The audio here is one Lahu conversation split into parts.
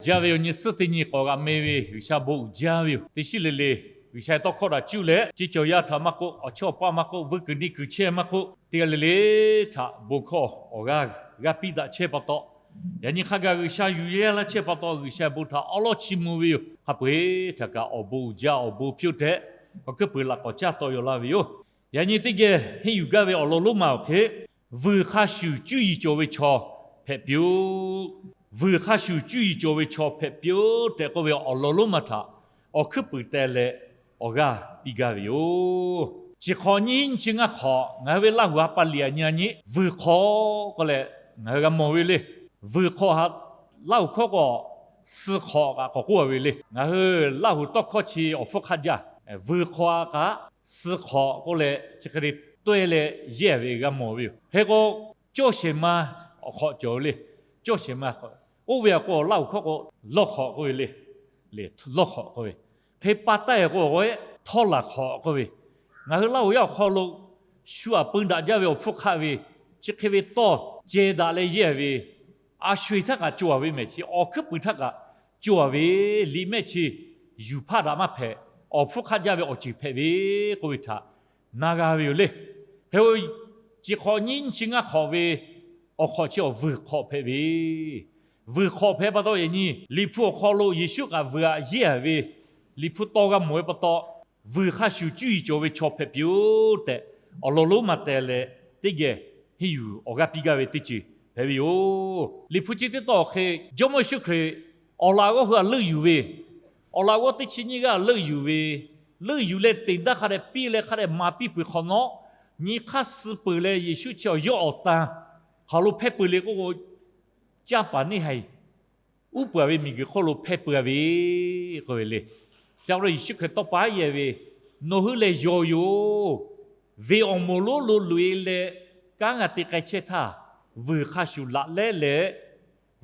Jaˇ ve yoˬ. Nyi suhˉ teˇ nyi k'awꞈ g'aꞈ meh ve G'uiˬsha bon uiˍ jaˇ ve yoˬ. Teˇ shiˉ le le G'uiˬsha tawˇ hkawˇ htaꞈ cuˇ leh, ceˇ cawˬ yaˇ htaꞈ maˇ k'oˆ, awˬ chawˇ awˬ paˇ maˇ k'oˆ, vuiˇ kuiˬ niˇ kuiˬ chehˇ maˇ k'oˆ, teˇ g'aˇ le le htaꞈ bon hkawˇ awˬ g'aˇ g'a piˇ daꞈ chehˇ pa taw, yaꞈ nyi hk'a gaˬ G'uiˬsha yuˬ yeˇ laˇ chehˇ pa taw, G'uiˬsha bon htaꞈ awˉ lawˉ chiˇ mvuh ve yoˬ. Hk'a peu-eˬ htaꞈ kaꞈ awˬ bon uiˍ jaˇ, awˬ bon hpfuhˇ tehꞈ, awˬ hkuiˉ puiˍ laꞈ k'awꞈ caˇ taw yaw laˇ ve yoˬ. Yaꞈ nyi teˇ geh henˇ yuˬ gaˇ ve awˬ lawn lonˉ ma awˬ hk'e, vuiˬ hk'a shuˍ cuˇ yiˍ cawˬ ve chaw hpehꞈ piˇ-oˆ. Vuiˬ hk'a shuˍ cuˇ yiˍ cawˬ ve chaw hpehꞈ piˇ-oˆ tehꞈ k'oˆ ve awˬ lawn lonˉ ma htaꞈ awˬ hkuiˉ puiˍ teh leh awˬ g'aˇ piˇ gaˇ ve yoˬ. Chi hk'awꞈ nyiˇ chi ngaˇ hk'awꞈ ngaˬ hui ve Laˇ huˍ ha pa liꞈ aꞈ nyi a nyi, vuiˬ hk'awꞈ k'oˆ leh ngaˬ hui g'a mawˬ ve le. Vuiˬ hk'awꞈ ha, Laˇ huˍ hkawˇ k'o, suh hk'awꞈ kaꞈ k'awꞈ k'oˆ a ve le. Ngaˬ hui Laˇ huˍ tawˇ hkawˇ chi awˬ hpfuhˇ hk'aˆ jaˇ. Vuiˬ hk'awꞈ ha kaꞈ, suh hk'awꞈ k'oˆ leh chi hk'e le tawehˇ leh yehˇ ve g'a mawˬ ve yoˬ. Hk'e k'o, cawˇ shehˍ ma awˬ hk'awꞈ cawˬ ve le. Cawˇ shehˍ ma hk'awꞈ, oˇ ve aꞈ k'o Laˇ huˍ hkawˇ k'o, lawˇ hk'awꞈ k'oˆ ve le. Lawˇ hk'awꞈ k'oˆ ve, hk'e pa taˇ e k'o, htawˇ laˬ hk'awꞈ k'oˆ ve, ngaˬ hui Laˇ huˍ yaˇ awˬ hk'aw lo shu aꞈ peu daꞈ jaˇ ve awˬ hpfuhˇ hk'aˆ ve, chi hk'e ve tawˇ ceh daꞈ leh yehˇ ve, a sho-eˬ htaˇ kaꞈ cawˬ a ve mehˍ chi, awˬ hkuiˉ puiˍ htaˇ kaꞈ cawˬ a ve, liꞈ mehˆ chi yuˬ hpaˇ daꞈ maˇ hpehꞈ, awˬ hpfuhˇ hk'aˆ jaˇ ve awˬ ceuˬ hpehꞈ ve k'oˆ ve htaꞈ na g'a ve yoˬ le. Hk'e, chi hk'awꞈ nyiˇ chi ngaˇ hk'awꞈ ve awˬ hk'awꞈ chi awˬ vuiˬ hk'awꞈ hpehꞈ ve, vuiˬ hk'awꞈ hpehꞈ pa taw yaꞈ nyi Liꞈ hpu awˬ hk'aw lo Yeˍsuˆ kaꞈ vuiˬ aꞈ yehˇ ve, Liꞈ hpu tawˇ g'a mawˬ ve pa taw, vuiˬ hk'a shuˍ cuˇ yiˍ cawˬ ve chaw hpehꞈ piˇ-oˆ tehꞈ awˬ lawn lonˉ ma teh leh teˇ geh henˇ yuˬ awˬ g'aˇ piˇ gaˇ ve teˇ ceuˬ hpehꞈ ve yoˬ. Liꞈ hpu chi teˇ tawˇ awˬ hk'e, Jawˇmawˇ Yeˍsuˆ Hkriꞈ awˬ laꞈ g'awˇ hui htaꞈ leuˆ yuˬ ve, awˬ laꞈ g'awˇ teˇ chi nyiˇ g'aˇ leuˆ yuˬ ve, leuˆ yuˬ leh teꞈ daˇ hk'a dehꞈ piˇ leh hk'a dehꞈ maˍ piˇ peuˬ hk'awꞈ nawˉ, nyi hk'aˇ suh peuˬ leh Yeˍsuˆ chi awˬ yawˇ awˬ tan hk'aˬ lo hpehˇ peuˬ le k'oˆ k'o, canˇ paˍ neˇ haiˬ uˉ peunˍ ve miˬguiˬ hk'oˆ lo hpehˇ peuˬ a ve k'oˆ ve le. Ca pa taw Yeˍsuˆ Hkriꞈ tawˇ pa yeˬ ve, Nawˬ hui lehˬ yawˬ yoˬ. Venˇ awˬ moˍ lonˉ lo loꞈ-e leh kanˉ g'a te k'ai chehˇ htaˇ, vuiˬ hk'a shuˍ laꞈ lehˉ leh,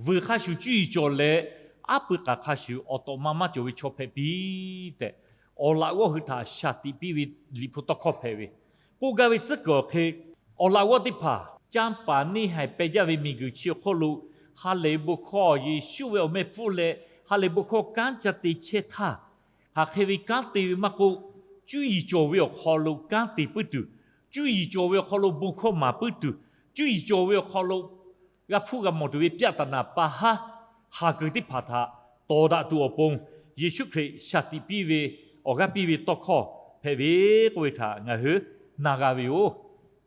vuiˬ hk'a shuˍ cuˇ yiˍ cawˬ leh, aˉ pui k'aˍ hk'a shuˍ awˬ tawꞈ ma maˇ cawˬ ve chaw hpehꞈ piˇ tehꞈ, awˬ laꞈ g'awˇ hui htaꞈ shaˍ tiꞈ piˇ ve Liꞈ hpu tawˇ hkawˇ hpehꞈ ve, k'oˆ gaˇ ve tcuhˉ kuiˬ awˬ hk'e, awˬ laꞈ g'awˇ teˇ hpaˍ canˇ paˍ neˇ haiˬ peh jaˇ ve miˬguiˬ chi awˬ hk'oˆ lo ha lehˬ ve bon hkawˇ, Yeˍsuˆ ve awˬ meh pfuhˇ leh ha lehˬ bon hkawˇ kanˉ ca te chehˇ htaˇ, hk'aˬ hk'e ve kanˉ te ve maˇ k'oˆ, cuˇ yiˍ cawˬ ve awˬ hk'aw lo kanˉ te puiˉ tuˬ, cuˇ yiˍ cawˬ ve awˬ hk'aw lo bon hkawˇ maˍ puiˉ tuˬ, cuˇ yiˍ cawˬ ve awˬ hk'aw lo g'a hpuˇ g'a mawˬ tuˬ ve ပြဿနာ pa haˉ haˍ kuiˬ teˇ hpaˍ htaꞈ tawˍ daꞈ tuˬ awˬ pon, Yeˍsuˆ Hkriꞈ shaˍ tiꞈ piˇ ve awˬ g'aˇ piˇ ve tawˇ hkawˇ hpehꞈ ve k'oˆ ve htaꞈ ngaˬ hui na g'a ve yoˬ.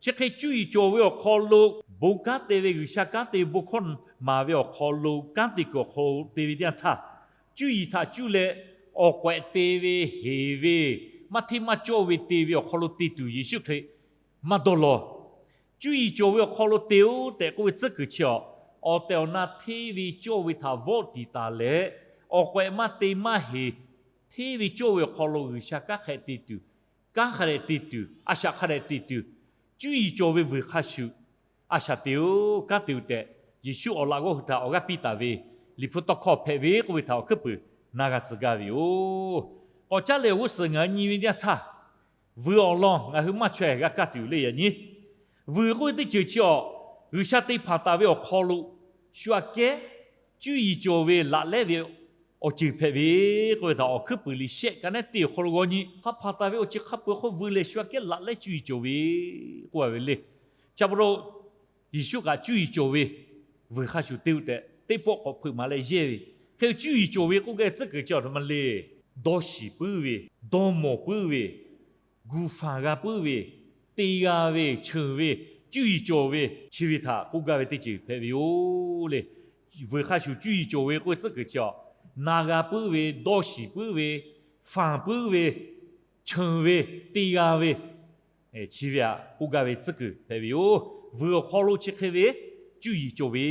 Chi hk'e cuˇ yiˍ cawˬ ve awˬ hk'aw lo bon kanˉ te ve, G'uiˬsha kanˉ te ve, bon hkawˇ maˍ ve awˬ hk'aw lo kanˉ te kuiˬ awˬ hk'aw lo te ve teˇ yanˇ htaˇ, cuˇ yiˍ htaꞈ cuˇ leh awˬ k'awehꞈ te ve, heˍ ve, maˇ hteˇ maˇ cawˇ ve te ve awˬ hk'aw lo te tuˬ Yeˍsuˆ Hkriꞈ maˇ dawˇ law. Cuˇ yiˍ cawˬ ve awˬ hk'aw lo te-oˆ tehꞈ k'oˆ ve tcuhˉ kuiˬ chi awˬ, awˬ tehˬ awˬ na hteˇ ve cawˇ ve htaꞈ vawˆ tiˍ taˍ leh, awˬ k'awehꞈ maˇ te maˇ heˍ, hteˇ ve cawˇ ve awˬ hk'aw lo G'uiˬsha kanˉ hk'e te tuˬ, kanˉ hk'a dehꞈ te tuˬ, a shaꞈ hk'a dehꞈ te tuˬ, cuˇ yiˍ cawˬ ve vuiˬ hk'a shuˍ a shaꞈ te-oˆ, kanˉ te-oˆ tehꞈ, Yeˍsuˆ awˬ laꞈ g'awˇ hui htaꞈ awˬ g'aˇ piˇ taˍ ve Liꞈ hpu tawˇ hkawˇ hpehꞈ ve k'oˆ ve htaꞈ awˬ hkuiˉ puiˍ na g'a tcuh gaˇ ve yoˬ. K'awꞈ caˉ leh awˬ g'uˇ suhˍ ngaˬ hui nyi ve teˇ yanˇ htaˇ, vuiˬ awˬ lawn ngaˬ hui maˇ chaweh g'a kaˇ tuˬ le yaꞈ nyi. Vuiˬ k'oˆ ve teˇ ceuˬ chi awˬ, G'uiˬsha te hpanˍ taˍ ve awˬ hk'aw lo shu aꞈ kehˉ cuˇ yiˍ cawˬ ve laꞈ lehˉ ve awˬ ceuˬ hpehꞈ ve k'oˆ ve htaꞈ awˬ hkuiˉ puiˍ liꞈ shehˆ ka nehˉ teˇ awˬ hk'aw lo g'aw nyi. Hk'a hpanˍ taˍ ve awˬ ceuˬ hk'a peu-eˬ hk'oˆ vuiˬ lehˬ shu aꞈ kehˉ laꞈ lehˉ cuˇ yiˍ cawˬ ve k'oˆ a ve le. Chi pa taw Yeˍsuˆ kaꞈ cuˇ yiˍ cawˬ ve vuiˬ hk'a shuˍ te-oˆ tehꞈ, teˇ pawˆ k'awꞈ hpeuꞈ maˍ leh yehˇ ve, hk'e cuˇ yiˍ cawˬ ve k'oˆ gaˇ tcuhˉ kuiˬ chi awˬ htoꞈ ma le. Dawˇ shiˍ puiˉ ve, dawˇ mawˬ puiˉ ve, gu fanˬ g'a puiˉ ve, te g'a ve, cheuˬ ve, cuˇ yiˍ cawˬ ve, chi ve htaꞈ k'oˆ gaˇ ve teˇ ceuˬ hpehꞈ ve yoˬ le. Vuiˬ hk'a shuˍ cuˇ yiˍ cawˬ ve k'oˆ ve tcuhˉ kuiˬ chi awˬ, na g'a puiˉ ve, dawˇ shiˍ puiˉ ve, fanˬ puiˉ ve, cheuˬ ve, te g'a ve, chi ve aꞈ k'oˆ gaˇ ve tcuhˉ kuiˬ hpehꞈ ve yoˬ. Vuiˬ awˬ hk'aw lo chi hk'e ve cuˇ yiˍ cawˬ ve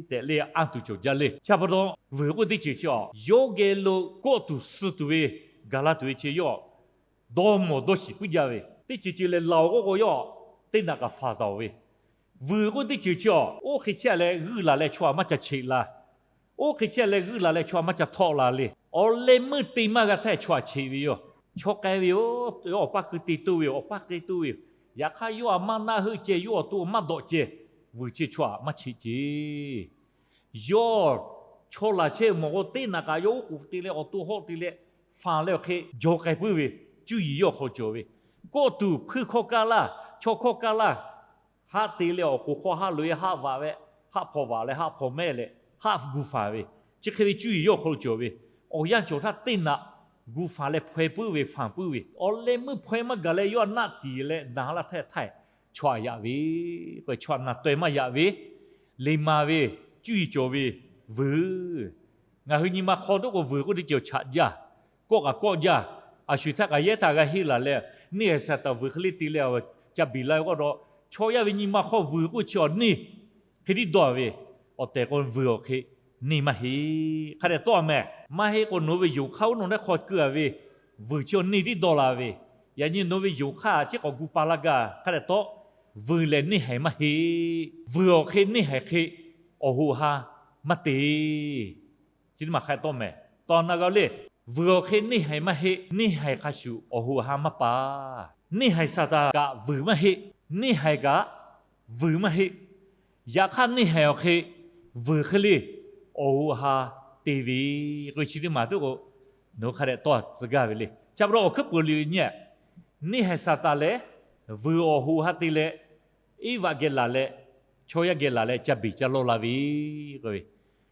tehꞈ leh anˇ tuˬ cawˬ jaˇ le. Chi pa taw vuiˬ k'oˆ ve teˇ ceuˬ chi awˬ, yawˇ geh lo kawˆ tuˬ suh tuˬ ve, gaˬ la tuˬ ve chi yawˇ dawˇ mawˬ dawˇ shiˍ puiˉ jaˇ ve, teˇ ceuˬ ceuˬ lehˬ laˬ-oˬ k'oˆ k'o yawˇ teˇ naꞈ kaꞈ faˍ taˍ-oˬ ve, vuiˬ k'oˆ ve teˇ ceuˬ chi awˬ, oˇ hk'e chehˇ leh g'uiˇ laˬ leh chaw aꞈ maˇ ca cheꞈ la. Oˇ hk'e chehˇ leh g'uiˇ laˬ leh chaw aꞈ maˇ ca htawˆ la le. Awˬ leh meuˇ te maˇ g'a htaˇ chaw aꞈ cheꞈ ve yoˬ. Chaw k'ai ve yoˬ, awˬ paˇ keu te toˇ ve yoˬ, awˬ paˇ keu toˇ ve yoˬ. Yaꞈ hk'aˇ yawˇ aꞈ maˇ naˆ heuˆ ceh, yawˇ awˬ to maˇ dawꞈ ceh, vuiˬ chi chaw aꞈ maˇ cheꞈ ceh. Yawˇ Chaw laˬ chehˇ mawˬ k'o, teˇ naꞈ kaꞈ yawˇ oˉ k'oˍ te leh awˬ to hawˆ te leh, fanˬ leh awˬ hk'e jaw k'ai puiˉ ve, cuˇ yiˍ yawˇ awˬ hk'aw lo cawˬ ve, kawˆ tuˬ hpuiˇ hkawˇ kaˇ laˇ, chaw hkawˇ kaˇ laˇ, haˆ te leh awˬ k'oˍ hk'aw haˆ loꞈ e haˆ vaꞈ ve, haˆ hpawnˬ vaꞈ leh haˆ hpawnˬ mehˆ leh haˆ gu fanˬ ve, chi hk'e ve cuˇ yiˍ yawˇ awˬ hk'aw lo cawˬ ve, awˬ yanˇ cawˬ htaˇ teˇ naꞈ gu fanˬ leh hpaweh puiˉ ve, fanˬ puiˉ ve, awˬ leh meuˇ hpaweh maˇ gaˬ leh yawˇ a naˆ tiˍ leh na laˇ htaˇ htaˇ, chaw aꞈ yaꞈ ve, chaw aꞈ naˬ taweh maˇ yaꞈ ve, liꞈ maˍ ve, cuˇ yiˍ cawˬ ve vuiˬ. Ngaˬ hui nyi ma hk'aw toˆ k'o, vuiˬ k'oˆ teˇ ceuˬ chaꞈ jaˇ, kawˆ kaꞈ kawˆ jaˇ, a shu htaˇ kaꞈ yehˇ htaˇ g'a henˇ laˬ leh, neˇ haiˬ Saˍtanˍ vuiˬ hk'e le te leh ca biˬ la ve k'oˆ dawˇ, chaw yaˇ ve nyi ma hk'aw vuiˬ k'oˆ chi awˬ neˇ hk'e tiˉ dawˇ ve, awˬ tehˬ k'o vuiˬ awˬ hk'e neˇ maˇ heˆ. Hk'a dehꞈ tawˆ mehˍ. Maˇ heˆ k'o, nawˬ ve yonˍ hk'aˇ oˉ nawˬ naˆ hk'aw keu a ve vuiˬ chi awˬ neˇ tiˉ dawˇ la ve, yaꞈ nyi nawˬ ve yonˍ hk'aˇ chi k'awꞈ gu pa laˇ gaˇ. Hk'a dehꞈ tawˆ, vuiˬ lehˬ neˇ haiˬ maˇ heˆ. Vuiˬ awˬ hk'e neˇ haiˬ hk'e awˬ hoꞈ ha maˇ te. Chi teˇ maˬ hk'a tawˆ mehˍ. Tawˇ na g'a le, vuiˬ awˬ hk'e neˇ haiˬ maˇ heˆ, neˇ haiˬ hk'a shuˍ awˬ hoꞈ ha maˇ pa. Neˇ haiˬ Saˍtanˍ kaꞈ vuiˬ maˇ heˆ, neˇ haiˬ kaꞈ vuiˬ maˇ heˆ. Yaꞈ hk'aˇ neˇ haiˬ awˬ hk'e vuiˬ hk'e le awˬ hoꞈ ha te ve k'o, chi teˇ maˬ toˆ k'o, nawˬ hk'a dehꞈ tawˇ tcuh gaˇ ve le. Cha pa taw awˬ hkuiˉ peuˬ liꞈ nyi, neˇ haiˬ Saˍtanˍ lehˬ vuiˬ awˬ hoꞈ ha te leh, Eˇvaꞈ geh laˬ leh, chaw yaˇ geh laˬ leh ca biˬ ca lawˇ la ve k'o ve,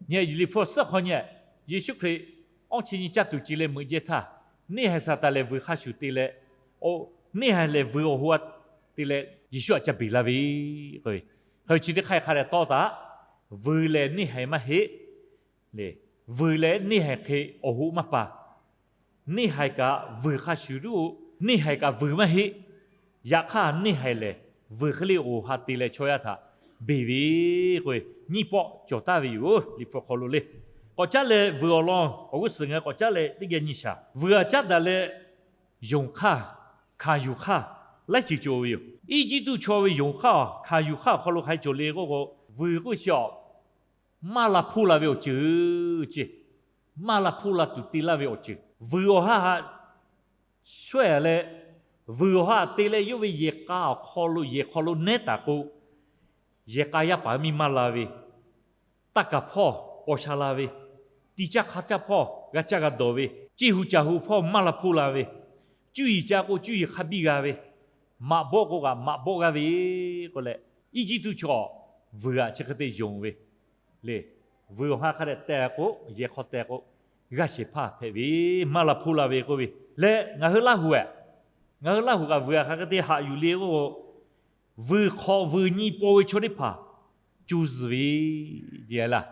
nyi Liꞈ hpu suhˉ hk'aw nyi, Yeˍsuˆ Hkriꞈ awˇ chi nyi caˇ tuˬ ce leh meuꞈ jehˇ htaˇ, neˇ haiˬ Saˍtanˍ lehˬ vuiˬ hk'a shuˍ te leh, neˇ haiˬ lehˬ vuiˬ awˬ hoꞈ ha te leh Yeˍsuˆ htaꞈ ca biˬ la ve k'o ve, hk'e chi teˇ hk'aˇ hk'a dehꞈ tawˇ taꞈ, vuiˬ lehˬ neˇ haiˬ maˇ heˆ le. Vuiˬ lehˬ neˇ haiˬ hk'e awˬ hoꞈ maˇ pa. Neˇ haiˬ kaꞈ vuiˬ hk'a shuˍ tuˬ, neˇ haiˬ kaꞈ vuiˬ maˇ heˆ. Yaꞈ hk'aˇ neˇ haiˬ lehˬ vuiˬ hk'e le awˬ hoꞈ ha te leh chaw yaˇ htaꞈ beˬ ve k'o, nyiˇ pawˆ cawˬ taˍ ve yoˬ. Liꞈ hpu hk'aw lo le, k'awꞈ caˉ leh vuiˬ awˬ lawn awˬ g'uˇ suhˍ ngaˬ hui k'awꞈ caˉ leh teˇ geh nyi shaˍ. Vuiˬ aꞈ caˉ daꞈ leh yonˍ hk'aˇ, hkanˍ yuˬ hk'aˇ laiˉ ceuˬ cawˬ ve yoˬ. Eˇjiˇtuꞈ chaw ve yonˍ hk'aˇ, hkanˍ yuˬ hk'aˇ awˬ hk'aw lo hk'aˬ hk'e cawˬ le k'oˆ k'o, vuiˬ k'oˆ chi a maˇ la hpuˇ la ve awˬ ceuˬ ce. Maˇ la hpuˇ la tuˬ te laˇ ve awˬ ceuˬ. Vuiˬ awˬ ha haꞈ shawehˇ leh, vuiˬ awˬ ha te leh yawˇ ve yehˬ k'a awˬ hk'aw lo, yehˬ hk'aw lo nehˉ taˍ k'o, yehˬ k'a yaˇ paˍ miˇ maˇ la ve, taˇ kaˍ hpawˇ paw sha la ve, ti caˇ hk'a caˇ hpawˇ g'a caˇ g'a dawˬ ve, ceˇ hu caˬ hu hpawˇ maˇ la hpuˇ la ve, cuˇ yiˍ ca k'o cuˇ yiˍ hk'a biˇ g'a ve, maꞈ bawˆ k'o kaꞈ maꞈ bawˆ g'a ve k'oˆ leh, Eˇjiˇtuꞈ chaw vuiˬ aꞈ chi hk'e te yonˍ ve le. Vuiˬ awˬ ha hk'a dehꞈ teh k'o, yehˬ hk'aw teh k'o, g'aˇ shehˍ hpaˇ hpehꞈ ve, maˇ la hpuˇ la ve k'oˆ ve leh, ngaˬ hui Laˇ huˍ, ngaˬ hui Laˇ huˍ kaꞈ vuiˬ aꞈ hk'aˬ hk'e te haꞈ yuˬ le k'o, vuiˬ hk'awꞈ vuiˬ nyi paw ve chaw teˇ hpaˍ co zuhˬ ve, laˇ,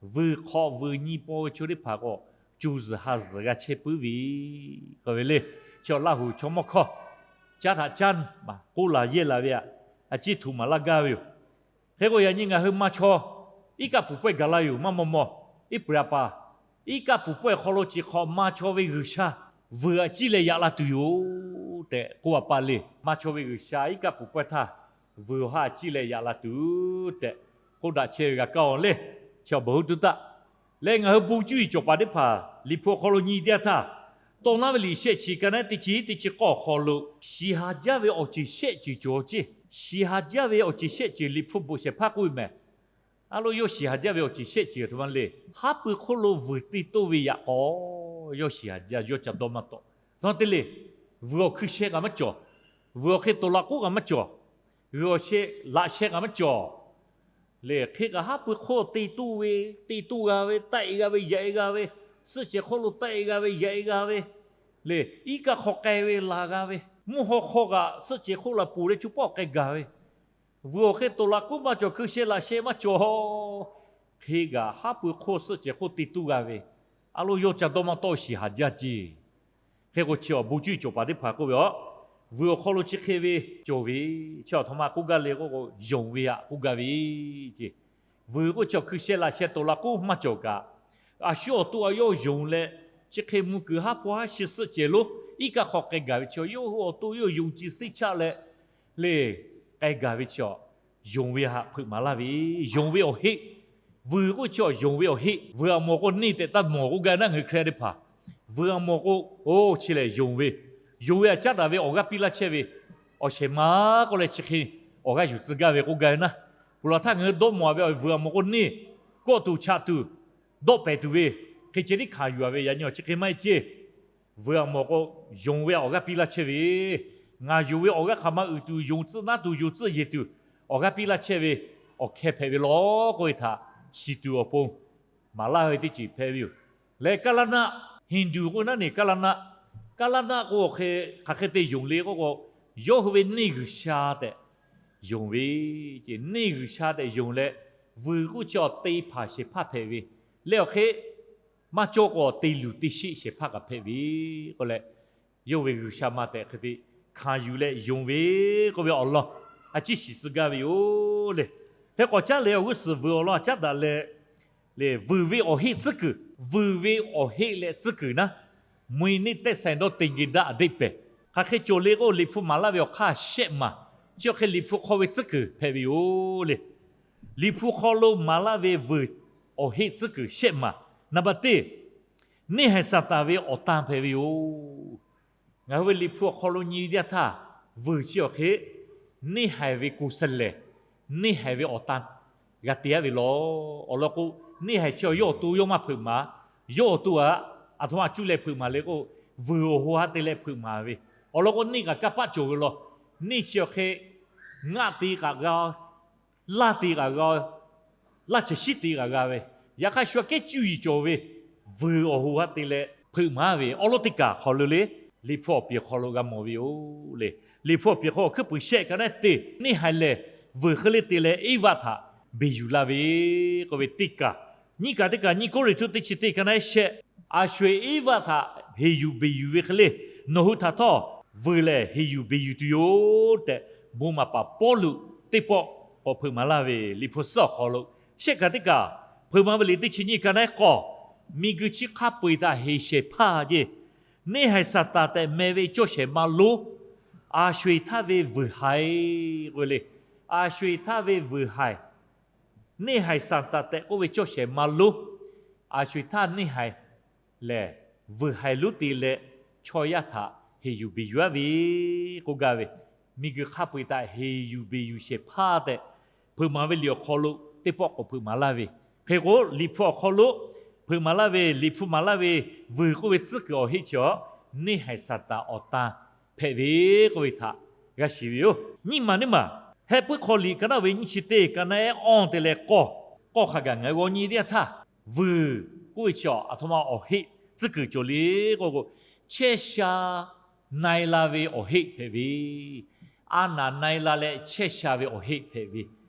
vuiˬ hk'awꞈ vuiˬ nyi paw ve chaw teˇ hpaˍ k'o, co zuhˬ ha zuhˬ g'a chehˇ puiˉ ve k'oˆ ve le. Chi Laˇ huˍ chaw mawˇ hkawˇ caˉ htaꞈ caˉ maˬ k'oˆ laˬ yehˇ laˬ ve aꞈ, a ciˉ htoꞈ maˍ laˇ gaˇ ve yoˬ. Hk'e k'o, yaꞈ nyi ngaˬ hui ma chaw iˉ kaˆ pfuhˍ pawehˇ gaˬ la yoˬ maˇ maw maw, iˉ pui a pa, iˉ kaˆ pfuhˍ pawehˇ awˬ hk'aw lo chi hk'awꞈ ma chaw ve G'uiˬsha vuiˬ aꞈ ciˇ leh yaꞈ la tuˬ yoˬ tehꞈ k'oˆ a pa le. Ma chaw ve G'uiˬsha iˉ kaˆ pfuhˍ pawehˇ htaˇ, vuiˬ awˬ ha aꞈ ciˇ leh yaꞈ la tuˬ tehꞈ k'oˆ daꞈ chehˇ ve g'a kaˇ a le. Chi awˬ bon huˉ tuˉ taˆ leh, ngaˬ hui bon cuˇ yiˍ cawˬ paˍ teˇ hpaˍ Liꞈ hpu awˬ hk'aw lo nyi teˇ yanˇ htaˇ, tawˇ naˉ ve liꞈ shehˆ chi ka naˉ teˇ chi teˇ chi k'awˇ awˬ hk'aw lo shiˍ haˍ jaˇ ve awˬ ceuˬ shehˆ ceuˬ cawˬ ceˇ. Shiˍ haˍ jaˇ ve awˬ ceuˬ shehˆ ceuˬ Liꞈ hpu bvuhꞈ shehˍ hpaˇ k'oˆ ve mehˍ. A lo, yawˇ shiˍ haˍ jaˇ ve awˬ ceuˬ shehˆ ceuˬ a htoꞈ ma le. Haˉ pui hk'oˆ lo vuiˬ te toˇ ve yaꞈ k'aw, yawˇ shiˍ haˍ jaˇ, yawˇ ca dawˇ maˇ tawˆ. Nawˬ te le, vuiˬ awˬ hkui sheh kaꞈ maˇ cawˬ. Vuiˬ awˬ hk'e tawˍ laꞈ k'oˉ kaꞈ maˇ cawˬ. Vuiˬ awˬ sheh laꞈ sheh kaꞈ maˇ cawˬ. Le hk'e kaꞈ haˉ pui hk'oˆ te toˇ ve, te toˇ g'a ve, taˆ e g'a ve, yaꞈ e g'a ve, suhˆ cehˬ hk'oˆ lo taˆ e g'a ve, yaꞈ e g'a ve, le iˉ kaˆ hk'aw k'ai ve laˬ g'a ve, mvuhˇ haw hk'aw kaꞈ suhˆ cehˬ hk'oˆ laˬ poˬ leh co pawˆ k'ai gaˬ ve, vuiˬ awˬ hk'e tawˍ laꞈ k'oˉ maˇ cawˬ, hkui sheh laꞈ sheh maˇ cawˬ. Hk'e kaꞈ haˉ pui hk'oˆ suhˆ cehˬ hk'oˆ te toˇ g'a ve, a lo, yawˇ ca dawˇ maˇ tawˆ shiˍ haˍ jaˇ ceˇ. Hk'e k'o, chi awˬ bon cuˇ yiˍ cawˬ paˍ teˇ hpaˍ k'oˆ ve a, vuiˬ awˬ hk'aw lo chi hk'e ve cawˬ ve, chi a htoꞈ ma k'oˆ gaˇ le k'oˆ k'o, yonˍ ve aꞈ k'oˆ gaˇ ve ceˇ. Vuiˬ k'o, chi awˬ hkui sheh laꞈ sheh tawˍ laꞈ k'oˉ maˇ cawˬ kaꞈ, a shu awˬ to a yawˇ yonˍ leh, chi hk'e mvuh kuiˬ haˉ hpu haˉ shi suhˆ cehˬ lonˉ iˉ kaˆ hk'aw k'ai gaˬ ve chi, yawˇ hui awˬ to yawˇ yonˍ ci siˉ chaˆ leh, le k'ai gaˬ ve chi a, yonˍ ve haꞈ hpeuꞈ maˍ laˇ ve, yonˍ ve awˬ heˆ. Vuiˬ k'o, chi a yonˍ ve awˬ heˆ. Vuiˬ aꞈ mawˬ k'o, neˇ tehꞈ taˇ mawˬ k'oˆ gaˇ ve naˉ, ngaˬ hui Hkriꞈ yaˇ teˇ hpaˍ. Vuiˬ aꞈ mawˬ k'o, o, chi lehˬ yonˍ ve, yonˍ ve aꞈ caˉ daꞈ ve awˬ g'aˇ piˇ laˇ chehˇ ve, awˬ shehˍ ma k'oˆ leh chi hk'e awˬ g'aˇ yuˬ tcuh gaˇ ve k'oˆ gaˇ ve naˉ. Peuˬ laˬ htaˇ ngaˬ hui dawˇ mawˬ ve vuiˬ aꞈ mawˬ k'o, neˇ kawˆ tuˬ chaꞈ tuˬ dawˆ pehˍ tuˬ ve, hk'e ceh tiˉ hkanˍ yuˬ-a ve, yaꞈ nyi awˬ chi hk'e maˇ heˆ ceˇ. Vuiˬ a mawˬ k'o, yonˍ ve awˬ g'aˇ piˇ laˇ chehˇ ve, ngaˬ yonˍ ve awˬ g'aˇ hk'aˬ ma uiˍ tuˬ, yonˍ tcuhˆ naˉ tuˬ, yonˍ tcuhˆ yeˬ tuˬ, awˬ g'aˇ piˇ laˇ chehˇ ve awˬ hkeh hpehꞈ ve law k'oˆ ve htaꞈ shiˍ tuˬ awˬ pon maˍ laˇ ve teˇ ceuˬ hpehꞈ ve yoˬ. Leh kaˇ laˇ naˆ, Hindu k'oˆ naˆ neˬ kaˇ laˇ naˆ, kaˇ laˇ naˆ k'o hk'e, hk'aˬ hk'e te yonˍ le k'oˆ k'o, yawˇ hui ve neˇ g'uiˬsha tehꞈ yonˍ ve, neˇ g'uiˬsha tehꞈ yonˍ leh, vuiˬ k'oˆ chi awˬ te hpanˍ shehˍ hpaˇ hpehꞈ ve, leh awˬ hk'e maˇ cawˇ k'o awˬ te luˬ te sheˆ shehˍ hpaˇ kaꞈ hpehꞈ ve k'oˆ leh, yawˇ ve g'uiˬsha ma tehꞈ hk'e te hkanˍ yuˬ leh yonˍ ve k'oˆ ve awˬ lawn a ciˉ shiˍ tcuh gaˇ ve yoˬ le. Hk'e k'awꞈ caˉ leh awˬ g'uˇ suhˍ vuiˬ awˬ lawn a caˉ daꞈ leh, le vuiˬ ve awˬ heˆ tcuhˉ kuiˬ, vuiˬ ve awˬ heˆ leh tcuhˉ kuiˬ naˆ, မွေးနည်းသက်ဆိုင်သော သင်္ကေတ အဓိပ္ပာယ် hk'aˬ hk'e cawˬ le k'o, Liꞈ hpu maˍ laˇ ve awˬ hk'aˇ shehˆ maˬ, chi awˬ hk'e Liꞈ hpu hk'aw ve tcuhˉ kuiˬ hpehꞈ ve yoˬ le. Liꞈ hpu hk'aw lo maˍ laˇ ve vuiˬ awˬ heˆ tcuhˉ kuiˬ shehˆ maˬ. Naˍ baˬ teˇ, neˇ haiˬ Saˍtanˍ ve awˬ tan hpehꞈ ve yoˬ. Ngaˬ hui ve Liꞈ hpu awˬ hk'aw lo nyi ve teˇ yanˇ htaˇ, vuiˬ chi awˬ hk'e neˇ haiˬ ve ကိုယ်စားလှယ်, neˇ haiˬ ve awˬ tan g'a te-a ve law. Awˬ lawn k'o, neˇ haiˬ chi awˬ yawˇ awˬ to yawˇ maˇ hpeuꞈ maˍ, yawˇ awˬ to aꞈ aˬ htoꞈ ma cuˇ leh hpeuꞈ maˍ le k'o, vuiˬ awˬ ho ha te leh hpeuꞈ maˍ ve. Awˬ lawn k'o, neˇ kaꞈ kanˇ paˆ cawˬ ve law. Neˇ chi awˬ hk'e ngaˆ te kaꞈ g'a, laˇ te kaꞈ g'a, laˇ cehˬ shiˉ te kaꞈ g'a ve, yaꞈ hk'aˇ shu aꞈ kehˉ cuˇ yiˍ cawˬ ve, vuiˬ awˬ ho ha te leh hpeuꞈ maˍ ve awˉ lawˉ teˇ kaˬ hk'aw lo le, Liꞈ hpu awˬ piˍ hk'aw lo g'a mawˬ ve yoˬ le. Liꞈ hpu awˬ piˍ hk'aw hkuiˉ puiˍ shehˆ ka naˉ teˇ, neˇ haiˬ lehˬ vuiˬ hk'e le te leh Eˇvaˆ htaꞈ beˬ yuˬ laˇ ve k'oˆ ve teˇ kaˬ. Nyiˇ kaˬ teˇ kaˬ, Nyiˇ Kawˇrenˍhtuˆ teˇ chi teˇ ka naˉ shehˆ, a sho-eˬ Eˇvaˆ htaꞈ heˍ yuˬ beˬ yuˬ ve hk'e le, nawˬ hui htaꞈ htawˇ vuiˬ lehˬ heˍ yuˬ beˬ yuˬ tuˬ yoˬ tehꞈ, bon maˍ paˍ Pawˇluꞈ teˇ pawˆ k'awꞈ hpeuꞈ maˍ laˇ ve, Liꞈ hpu suhˉ awˬ hk'aw lo shehˆ kaˬ teˇ kaˬ, hpeuꞈ maˍ ve liꞈ teˇ chi nyiˇ ka naˉ k'awˇ, miˬguiˬ chi hk'a peu-eˬ htaꞈ heˍ shehˍ hpaˇ jeˇ, neˇ haiˬ Saˍtanˍ tehꞈ meh ve cawˇ shehˍ ma lonˉ, a sho-eˬ htaˇ ve vuiˬ haiˬ k'oˆ ve le. A sho-eˬ htaˇ ve vuiˬ haiˬ, neˇ haiˬ Saˍtanˍ tehꞈ k'oˆ ve cawˇ shehˍ ma lonˉ, a sho-eˬ htaˇ neˇ haiˬ lehˬ vuiˬ haiˬ lonˉ te leh chaw yaˇ htaꞈ heˍ yuˬ beˬ yuˬ-a ve k'oˆ gaˇ ve, miˬguiˬ hk'a peu-eˬ htaꞈ heˍ yuˬ beˬ yuˬ shehˍ hpaˇ tehꞈ hpeuꞈ maˍ ve liꞈ awˬ hk'aw lo teˇ pawˆ k'awꞈ hpeuꞈ maˍ laˇ ve. Hk'e k'o, Liꞈ hpu awˬ hk'aw lo hpeuꞈ maˍ laˇ ve, Liꞈ hpu maˍ laˇ ve, vuiˬ k'oˆ ve tcuhˉ kuiˬ awˬ heˆ chi awˬ, neˇ haiˬ Saˍtanˍ awˬ tan hpehꞈ ve k'oˆ ve htaꞈ g'a shiˍ ve yoˬ. Nyiˇ maˬ neˇ maˬ, Hehˆ puiˉ hk'aw liꞈ ka naˉ ve nyiˇ chi teˇ ka naˉ ehˉ awˇ te leh k'awˇ, k'awˇ hk'a gaˬ ngaˬ hui g'aw nyi teˇ yanˇ htaˇ, vuiˬ k'oˆ ve chi awˬ aˬ htoꞈ ma awˬ heˆ tcuhˉ kuiˬ cawˬ le k'oˆ k'o, chehˇ sha na-e la ve awˬ heˆ hpehꞈ ve, a naˍ na-e la leh chehˇ sha ve awˬ heˆ hpehꞈ ve.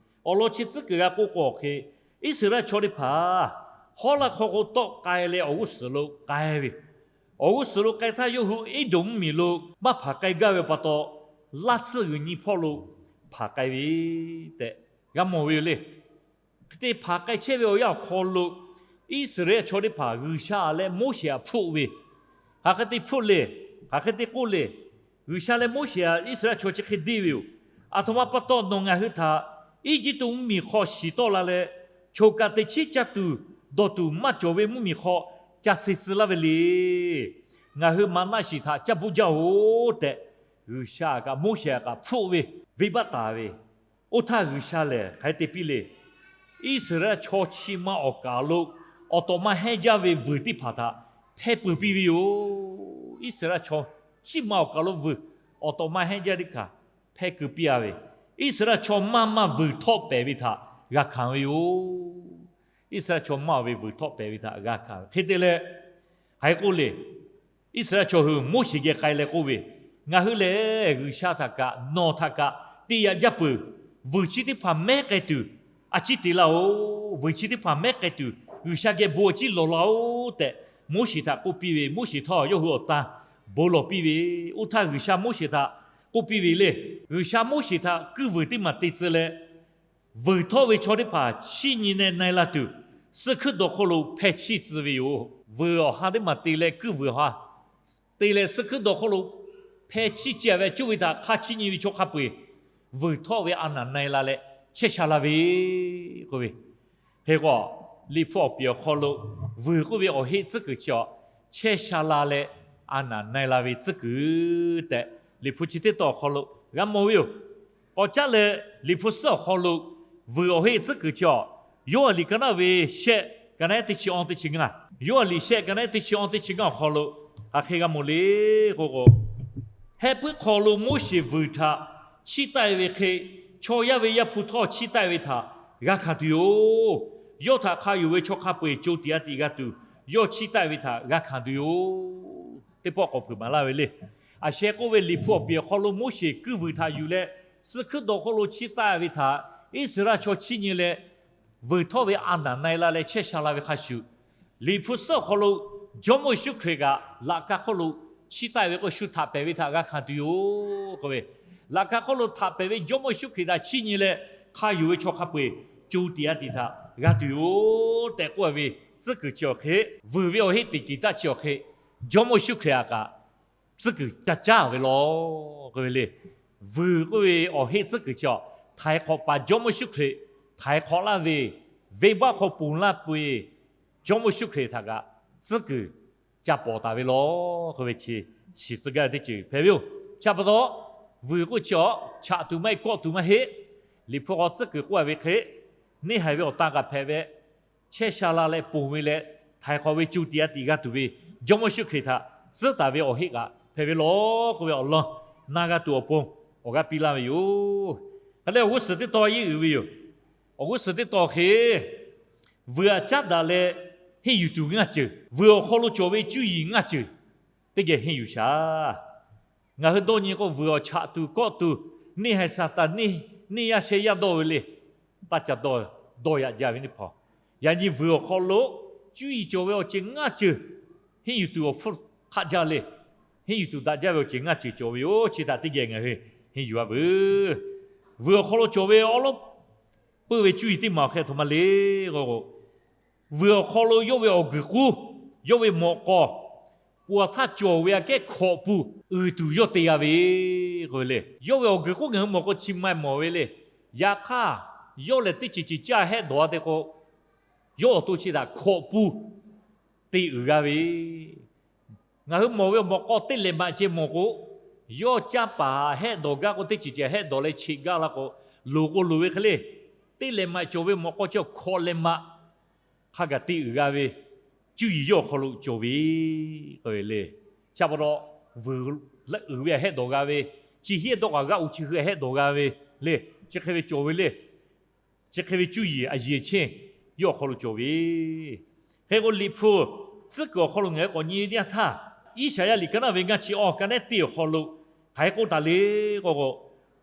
Awˬ lawn chi tcuhˉ kuiˬ g'a k'oˆ k'o hk'e, Iˉsaˍreˍlaˆ chaw teˇ hpaˍ hawˉ laˇ hk'aw k'o tawˆ k'ai leh awˬ g'uˇ suhˍ lo k'ai ve, awˬ g'uˇ suhˍ lo k'ai htaˇ yawˇ hui Eˇdonˍ mvuhˇmiˬ lo maˇ hpanˍ k'ai gaˇ ve pa taw, laˇ tsuhˇ g'uiˬ nyi hpawˇ lo hpanˍ k'ai ve tehꞈ g'a mawˬ ve yoˬ le. Hk'e te hpanˍ k'ai chehˇ ve awˬ yanˇ awˬ hk'aw lo, Iˉsaˍreˍlaˆ chaw teˇ hpaˍ G'uiˬsha leh Moˉseˍ htaꞈ hpfuhˆ ve, hk'aˬ hk'e te hpfuhˆ le, hk'aˬ hk'e te k'oˆ le. G'uiˬsha leh Moˉseˍ htaꞈ Iˉsaˍreˍlaˆ chaw chi hk'e deˇ ve yoˬ. Aˬ htoꞈ ma pa taw nawˬ ngaˬ hui htaꞈ Eˇjiˇtuꞈ mvuhˇmiˬ hk'aw shiˍ tawˆ la leh, choˬ kaꞈ teꞈ chiˉ caˇ tuˬ dawˬ tuˬ maˇ cawˬ ve mvuhˇmiˬ hk'aw ca suh tcuh laˇ ve le. Ngaˬ hui maˍnaˆ shiˍ htaꞈ caˇ bvuhˆ jaˇ-oˬ tehꞈ, G'uiˬsha kaꞈ Moˉseˍ kaꞈ hpfuhˆ ve, venˇbaˆ taˍ ve. Oˇ htaˇ G'uiˬsha lehˬ hk'aˬ hk'e te piˇ le. Iˉsaˍreˍlaˆ chaw chi ma awˬ kaˍ lo awˬ tawꞈ ma hehnˇ jaˇ ve vuiˬ teˇ hpaˍ htaꞈ hpehˇ peuˬ piˇ ve yoˬ. Iˉsaˍreˍlaˆ chaw chi ma awˬ kaˍ lo vuiˬ awˬ tawꞈ ma hehnˇ jaˇ teˇ hpaˍ hpehˇ keu piˇ-a ve, Iˉsaˍreˍlaˆ chaw maˇ maˇ vuiˬ htawˆ pehˍ ve htaꞈ g'a hkanˍ ve yoˬ. Iˉsaˍreˍlaˆ chaw maˇ ve vuiˬ htawˆ pehˍ ve htaꞈ g'a hkanˍ ve hk'e te leh, hk'aˬ hk'e k'oˆ le. Iˉsaˍreˍlaˆ chaw hui Moˉseˍ geh k'ai leh k'oˆ ve, Ngaˬ hui lehˬ G'uiˬsha htaꞈ kaꞈ nawˬ htaꞈ kaꞈ te yaꞈ jaˇ peuˬ. Vuiˬ chi teˇ hpaˍ mehˉ k'ai tuˬ a ciˉ te laˇ-oˬ. Vuiˬ chi teˇ hpaˍ mehˉ k'ai tuˬ G'uiˬsha geh bon a ciˉ lawˬ laˇ-oˬ tehꞈ, Moˉseˍ htaꞈ k'oˆ piˇ ve, Moˉseˍ htawˇ yawˇ hui awˬ tan bon lawˬ piˇ ve. Oˇ htaˇ G'uiˬsha Moˉseˍ htaꞈ k'oˆ piˇ ve le. G'uiˬsha Moˉseˍ htaꞈ kuiˇ vuiˬ teˇ maˬ te tcuh leh, vuiˬ htawˆ ve chaw teˇ hpaˍ chiˇ nyi leh na-e la tuˬ, suh hkuiˉ dawˬ hk'oˆ lo hpeh chiˇ tcuh ve yoˬ. Vuiˬ awˬ ha teˇ maˬ te leh kuiˇ vuiˬ awˬ ha te leh suh hkuiˉ dawˬ hk'oˆ lo hpeh chiˇ ceh ve cuˇ ve htaꞈ hk'a chiˇ nyi ve chaw hk'a peu-eˬ, vuiˬ htawˆ ve a naˍ na-e la leh chehˇ sha la ve k'oˆ ve. Hk'e k'o, Liꞈ hpu awˬ piˍ awˬ hk'aw lo vuiˬ k'oˆ ve awˬ heˆ tcuhˉ kuiˬ chi awˬ, chehˇ sha la leh a naˍ na-e la ve tcuhˉ kuiˬ tehꞈ, Liꞈ hpu chi teˇ tawn awˬ hk'aw lo g'a mawˬ ve yoˬ. K'awꞈ caˉ leh, Liꞈ hpu suhˉ awˬ hk'aw lo vuiˬ awˬ heˆ tcuhˉ kuiˬ chi awˬ, Yoˇhanˬ liꞈ ka naˉ ve shehˆ ka naˆ teˇ chi awˇ teˇ chi ngaˇ, Yoˇhanˬ liꞈ shehˆ ka naˆ teˇ chi awˇ teˇ chi ngaˇ awˬ hk'aw lo hk'aˬ hk'e g'a mawˬ le k'o k'o, heh puiˉ hk'aw lo Moˉseˍ vuiˬ htaꞈ chiˇ taˆ e ve hk'e, chaw yaˇ ve Yaˇ hpu htawˇ chiˇ taˆ e ve htaꞈ g'a hkanˍ tuˬ yoˬ. Yawˇ htaꞈ hk'a yonˍ ve chaw hk'a peu-eˬ co tiꞈ a tiꞈ g'a tuˬ, yawˇ chiˇ taˆ e ve htaꞈ g'a hkanˍ tuˬ yoˬ. Teˇ pawˆ k'awꞈ hpeuꞈ maˍ laˇ ve le. Aˬ sheh k'oˆ ve, Liꞈ hpu awˬ piˍ awˬ hk'aw lo Moˉseˍ kuiˇ vuiˬ htaꞈ yuˬ leh, suh hkuiˉ dawˬ hk'oˆ lo chiˇ taˆ ve htaꞈ Iˉsaˍreˍlaˆ chaw chiˇ nyi leh, vuiˬ htawˇ ve a naˬ na e la leh chehˇ sha la ve hk'a shuˍ, Liꞈ hpu suhˉ awˬ hk'aw lo Jawˇmawˇ Yeˍsuˆ Hkriꞈ kaꞈ laꞈ ka hk'oˆ lo chiˇ taˆ e ve k'o, shu htaꞈ pehˬ ve htaꞈ g'a hkanˍ tuˬ yoˬ k'oˆ ve, laꞈ ka hk'oˆ lo htaꞈ pehˬ ve Jawˇmawˇ Yeˍsuˆ Hkriꞈ htaꞈ chiˇ nyi leh, hk'a yonˍ ve chaw hk'a peu-eˬ co tiꞈ a tiꞈ htaꞈ g'a tuˬ yoˬ tehꞈ k'oˆ ve tcuhˉ kuiˬ chi awˬ hk'e, vuiˬ ve awˬ heˆ teꞈ kiˬ taˆ chi awˬ hk'e, Jawˇmawˇ Yeˍsuˆ Hkriꞈ htaꞈ kaꞈ tcuhˉ kuiˬ ca caˇ ve law k'oˆ ve le. Vuiˬ k'oˆ ve awˬ heˆ tcuhˉ kuiˬ chi awˬ, htaiˍ hk'awꞈ paˍ Jawˇmawˇ Yeˍsuˆ Hkriꞈ htaiˍ hk'awꞈ laˇ ve, venˇbaˆ hk'aw ponˬ laˇ peuˬ-eˬ, Jawˇmawˇ Yeˍsuˆ Hkriꞈ htaꞈ kaꞈ tcuhˉ kuiˬ ca pawˍ taˍ ve law k'oˆ ve chi shiˍ tcuh gaˇ ve teˇ ceuˬ hpehꞈ ve yoˬ. Chi pa taw, vuiˬ k'oˆ chi awˬ, chaꞈ tuˬ maˇ heˆ, kawˆ tuˬ maˇ heˆ. Liꞈ hpu k'aw tcuhˉ kuiˬ k'oˆ a ve hk'e, neˇ haiˬ ve awˬ tan kaꞈ hpehꞈ ve, chehˇ sha la leh ponˬ ve leh, htaiˍ hk'awꞈ ve co tiꞈ a tiꞈ g'a tuˬ ve Jawˇmawˇ Yeˍsuˆ Hkriꞈ htaꞈ tcuhˉ taˍ ve awˬ heˆ kaꞈ hpehꞈ ve law k'oˆ ve awˬ lawn na g'a tuˬ awˬ pon awˬ g'aˇ piˇ laˇ ve yoˬ. Hk'e leh awˬ g'uˇ suhˍ teˇ tawn yeˇ uiˍ ve yoˬ. Awˬ g'uˇ suhˍ teˇ tawn hk'e, vuiˬ aꞈ caˉ daꞈ leh henˇ yuˬ tuˬ ngaˇ ceuˬ, vuiˬ awˬ hk'aw lo cawˬ ve cuˇ yiˍ ngaˇ ceuˬ teˇ geh henˇ yuˬ shaˍ. Ngaˬ hui dawˇ nyi k'o, vuiˬ awˬ chaꞈ tuˬ kawˆ tuˬ, neˇ haiˬ Saˍtanˍ neˇ, neˇ yaˇ sheh yaˇ dawˇ ve le. Taˇ ca dawˇ, dawˇ yaꞈ jaˇ ve teˇ hpaˍ. Yaꞈ nyi vuiˬ awˬ hk'aw lo cuˇ yiˍ cawˬ ve awˬ ceuˬ ngaˇ ceuˬ henˇ yuˬ tuˬ awˬ hpfuhˇ hk'aˆ jaˇ le. Henˇ yuˬ tuˬ daꞈ jaˇ ve awˬ ceuˬ ngaˇ ceuˬ cawˬ ve yoˬ. Chi htaꞈ teˇ geh ngaˬ hui henˇ yuˬ a veuˬ. Vuiˬ awˬ hk'aw lo cawˬ ve awˉ lawˉ peuˇ ve cuˇ yiˍ teˇ maˬ awˬ hk'e htoꞈ ma le k'o, vuiˬ awˬ hk'aw lo yawˇ ve awˬ guiˬ k'uˉ, yawˇ ve mawꞈ k'aw, pon aˬ htaˇ cawˬ ve aꞈ kehˉ hkawꞈ pun uiˍ tuˬ yawˇ te g'a ve k'oˆ ve le. Yawˇ ve awˬ guiˬ k'uˉ ngaˬ hui mawˬ k'o chi ma mawˬ ve le. Yaꞈ hk'aˇ, yawˇ lehˬ teˇ ceuˬ ceuˬ caˇ hehˆ dawˬ a te k'o, yawˇ awˬ to chi htaꞈ hkawꞈ pun te uiˍ g'a ve. Ngaˬ hui mawˬ ve awˬ mawꞈ k'aw teˇ lehˬ maꞈ ceh mawˬ k'o, yawˇ caˇ paˍ hehˆ dawˬ gaˇ k'o, teˇ ceuˬ ceuˬ hehˆ dawˬ leh cheꞈ gaˇ la k'o, loˍ k'o loˍ ve hk'e le. Teˇ lehˬ maꞈ cawˬ ve mawꞈ k'aw chi hkawꞈ lehˬ maꞈ hk'a gaˬ te uiˍ g'a ve cuˇ yiˍ yawˇ awˬ hk'aw lo cawˬ ve k'oˆ ve le. Chi pa taw, vuiˬ uiˍ ve aꞈ hehˆ dawˬ g'a ve, chi hiˉ dawˇ kaꞈ g'aˇ uiˍ chi hui aꞈ hehˆ dawˬ g'a ve le. Chi hk'e ve cawˬ ve le. Chi hk'e ve cuˇ yiˍ aˬ yeˬ chehˇ yawˇ awˬ hk'aw lo cawˬ ve. Hk'e k'o, Liꞈ hpu tcuhˉ kuiˬ awˬ hk'aw lo ngaˬ hui k'awꞈ nyi ve teˇ yanˇ htaˇ, Iˉsaˍyaˆ liꞈ ka naˆ ve ngaˇ chi awˇ ka naˆ teˇ awˬ hk'aw lo hk'aˬ hk'e k'oˆ taˍ le k'o k'o,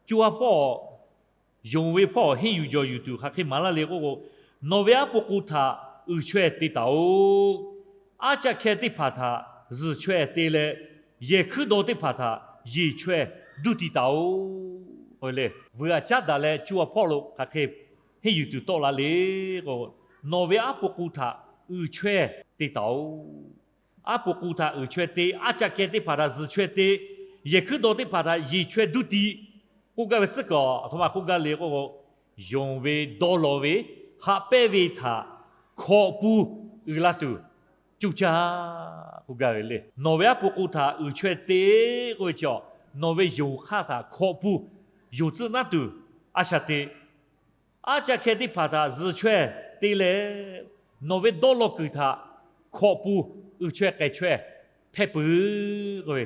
co ha hpawˇ yonˍ ve hpawˇ henˇ yuˬ jawˬ yuˬ tuˬ hk'aˬ hk'e maˍ laˇ le k'o k'o, nawˬ ve aˉ po k'u htaꞈ uiˍ chaweh te taˍ-oꞈ. Aˉ caˆ hkeh teˇ hpaˍ htaꞈ zuhˬ chaweh te leh, yehˬ hkuiˉ daw teˇ hpaˍ htaꞈ yeˬ chaweh duˇ ti taˍ-oꞈ. Vuiˬ aꞈ caˉ daꞈ leh co ha hpawˇ lo hk'aˬ hk'e henˇ yuˬ tuˬ tawˆ la le k'o, nawˬ ve aˉ po k'u htaꞈ uiˍ chaweh te taˍ-oꞈ. Aˉ po k'u htaꞈ uiˍ chaweh te, aˉ caˆ hkeh teˇ hpaˍ htaꞈ zuhˬ chaweh te, yehˬ hkuiˉ daw teˇ hpaˍ htaꞈ yeˬ chaweh duˇ ti k'oˆ gaˇ ve tcuhˉ kuiˬ aˬ htoꞈ ma k'oˆ gaˇ le k'o k'o, yonˍ ve dawˇ law ve haꞈ pehnˇ ve htaꞈ hkawꞈ pun uiˍ la tuˬ coˇ caˇ k'oˆ gaˇ ve le. Nawˬ ve aˉ po k'u htaꞈ uiˍ chaweh te k'oˆ ve chi, nawˬ ve yonˍ hk'aˇ htaꞈ hkawꞈ pun yonˍ tcuhˆ naˉ tuˬ a shaꞈ teꞈ. Aˉ caˆ hkeh teˇ hpaˍ htaꞈ zuhˬ chaweh te leh, nawˬ ve dawˇ law kuiˬ htaꞈ hkawꞈ pun uiˍ chaweh k'ehˬ chaweh hpehˇ peuˬ k'oˆ ve,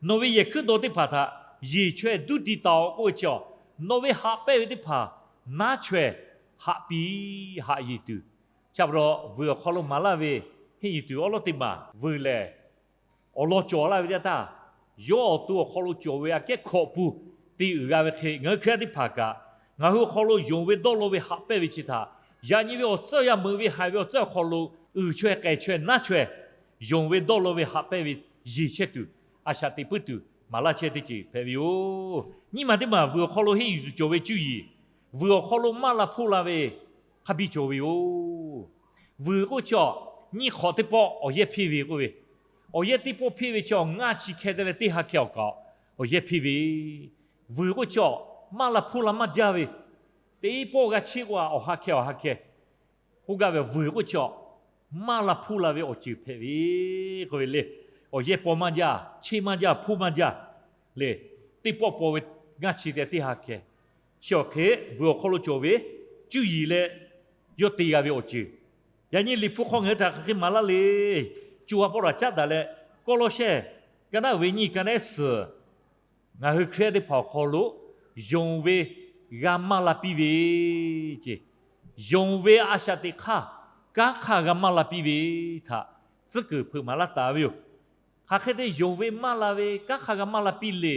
nawˬ ve yehˬ hkuiˉ daw teˇ hpaˍ htaꞈ yeˬ chaweh duˇ ti taˍ-oꞈ k'oˆ ve chi, nawˬ ve haꞈ pehnˇ ve teˇ hpaˍ naˉ chaweh haꞈ piˇ haꞈ yeˬ tuˬ. Chi pa taw, vuiˬ awˬ hk'aw lo maˍ laˇ ve henˇ yuˬ tuˬ awˉ lawˉ teˇ maˬ vuiˬ lehˬ, awˬ lawn cawˬ laˇ ve teˇ yanˇ htaˇ, yawˇ awˬ to awˬ hk'aw lo cawˬ ve aꞈ kehˉ hkawꞈ pun te uiˍ g'a ve hk'e, ngaˬ hui Hkriꞈ yaˇ teˇ hpaˍ kaꞈ, ngaˬ hui awˬ hk'aw lo yonˍ ve dawˇ law ve haꞈ pehnˇ ve chi htaꞈ, yaꞈ nyi ve awˬ tcuhˉ yaˇ meuꞈ ve haiˬ ve awˬ tcuhˉ awˬ hk'aw lo uiˍ chaweh k'ehˬ chaweh naˉ chaweh yonˍ ve dawˇ law ve haꞈ pehnˇ ve yeˬ chehˇ tuˬ a shaꞈ teꞈ puiˉ tuˬ maˍ laˇ chehˇ teˇ ceuˬ hpehꞈ ve yoˬ. Nyiˇ maˬ teˇ maˬ vuiˬ awˬ hk'aw lo henˇ yuˬ tuˬ cawˬ ve cuˇ yiˍ, vuiˬ awˬ hk'aw lo maˇ la hpoˇ la ve hk'a biˇ cawˬ ve yoˬ. Vuiˬ k'oˆ chi, nyiˇ hk'awꞈ teˇ pawˆ awˬ yehˇ hpeˇ ve k'oˆ ve, awˬ yehˇ teˇ pawˆ hpeˇ ve chi ngaˇ chi hkeh te leh teˇ ha hkeh awˬ kaꞈ awˬ yehˇ hpeˇ ve. Vuiˬ k'oˆ chi, maˇ la hpoˇ la maˇ jaˇ ve, teˇ pawˆ g'a cheˇ k'o a awˬ ha hkeh awˬ ha hkeh k'oˆ gaˇ ve. Vuiˬ k'oˆ chi, maˇ la hpoˇ la ve awˬ ceuˬ hpehꞈ ve k'oˆ ve le. Awˬ yehˇ paw maˇ jaˇ, cheˇ maˇ jaˇ, hpoˇ maˇ jaˇ le. Teˇ pawˆ paw ve ngaˇ chi te teˇ ha hkeh. Chi awˬ hk'e vuiˬ awˬ hk'aw lo cawˬ ve cuˇ yiˍ leh yawˇ te g'a ve awˬ ceuˬ Yaꞈ nyi Liꞈ hpu hk'aw ngaˬ hui htaꞈ hk'aˬ hk'e maˍ laˇ le. Co ha pawˆ daꞈ caˉ daꞈ leh, Kawˇlawˇsehˇ ka naˉ ve nyiˇ ka naˉ suhˍ, ngaˬ hui Hkriꞈ yaˇ teˇ hpaˍ awˬ hk'aw lo yonˍ ve g'a maˇ la piˇ ve ce. Yonˍ ve a shaꞈ teꞈ hk'aˇ, kanˉ hk'aˇ g'a maˇ la piˇ ve htaꞈ tcuhˉ kuiˬ hpeuꞈ maˍ laˇ taˍ ve yoˬ. Hk'aˬ hk'e te yonˍ ve maˇ la ve kanˉ hk'aˇ g'a maˇ la piˇ le.